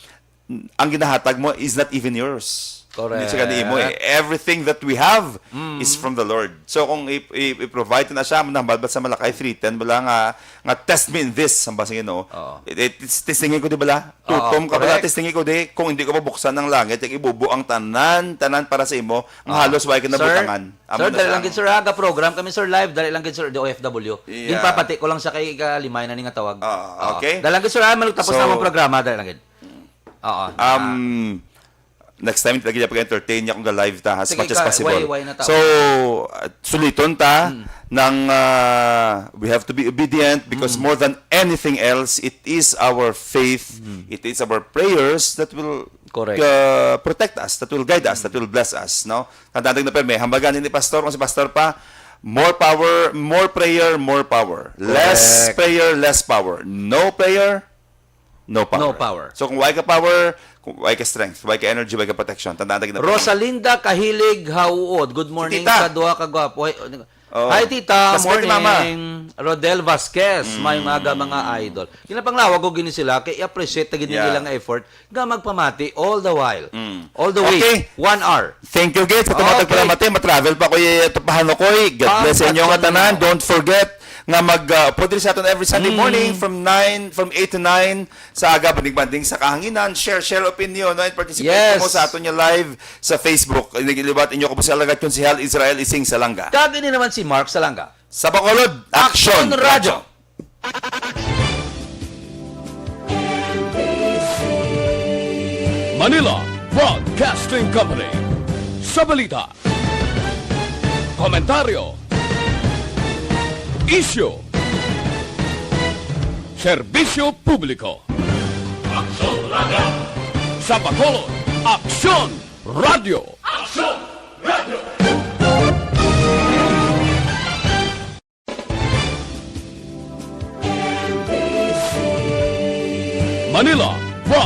ang ginahatag mo is not even yours. Correct. Hindi siya gani imo eh. Everything that we have is from the Lord. So kung i- i- i-provide na siya, nahambal ba sa Malakay three ten bala nga, nga "Test me in this," ang basa, you know. Oo. It, it, it's testingin ko, di bala? Oo, Tutom ka bala, correct. Testingin ko, di, kung hindi ko pabuksan ang langit, yung ibubo ang tanan, tanan para sa imo, nga Oo. halos wala ka Sir, nabutangan. Amo sir, na dali siya. lang gid, sir, ha? Ga-program kami, sir, live. Dali lang gid, sir, the O F W. Yeah. Ginpapati ko lang siya kay kalimay na ni nga tawag. Oo, Oo. okay. Dali lang gid, sir, ha? Malugtapos So, na ang programa. Dali lang gid. Oo. Um, next time, lagi niya pag-entertain niya kung ga-live ta, as Sige, much as ka- possible. way, way na tao. So, uh, suliton ta Hmm. ng, uh, we have to be obedient because Hmm. more than anything else, it is our faith, Hmm. it is our prayers that will Correct. uh, protect us, that will guide us, that will bless us, no? Tandaan na perme, hambagan ni Pastor, kung si Pastor pa, more power, more prayer, more power. Less Correct. prayer, less power. No prayer, no power. No power. So kung wala ka power, kung wala ka strength, wala ka energy, wala ka protection, tandaan na perme. Rosalinda Kahilig Hauod, good morning Tita. sa duha ka gwapo. Ay, Oh. Hi, Tita. Respect, Mama. Morning. Rodel Vasquez. Mm. May mga mga idol. Kinapanglawag ko gini sila kay i-appreciate ta gid Yeah. nila nga effort nga magpamati all the while. Mm. All the way. Okay. One hour. Thank you, guys. Katong matag Okay. pala mati, matravel pa ko, eh, tupahan ko, eh. God bless sa inyo nga Pagpatyon tanan. mo. Don't forget nga mag, uh, pwede sa aton every Sunday Mm. morning from nine, from eight to nine sa aga, banding-banding sa kahanginan. Share, share opinion, no? And participate Yes. mo sa aton nga live sa Facebook. Nagilibat inyo ko po si Alagad Konsehal Israel Ising Salanga. Kag ini naman si Mark Salanga. Sa Bacolod, Action Action Radio. Radio. Manila Broadcasting Company. Sa balita, komentaryo, isyu, serbisyo publiko. Aksyon Radio. Sa Bacolod, Aksyon Radio. Aksyon Radio. Manila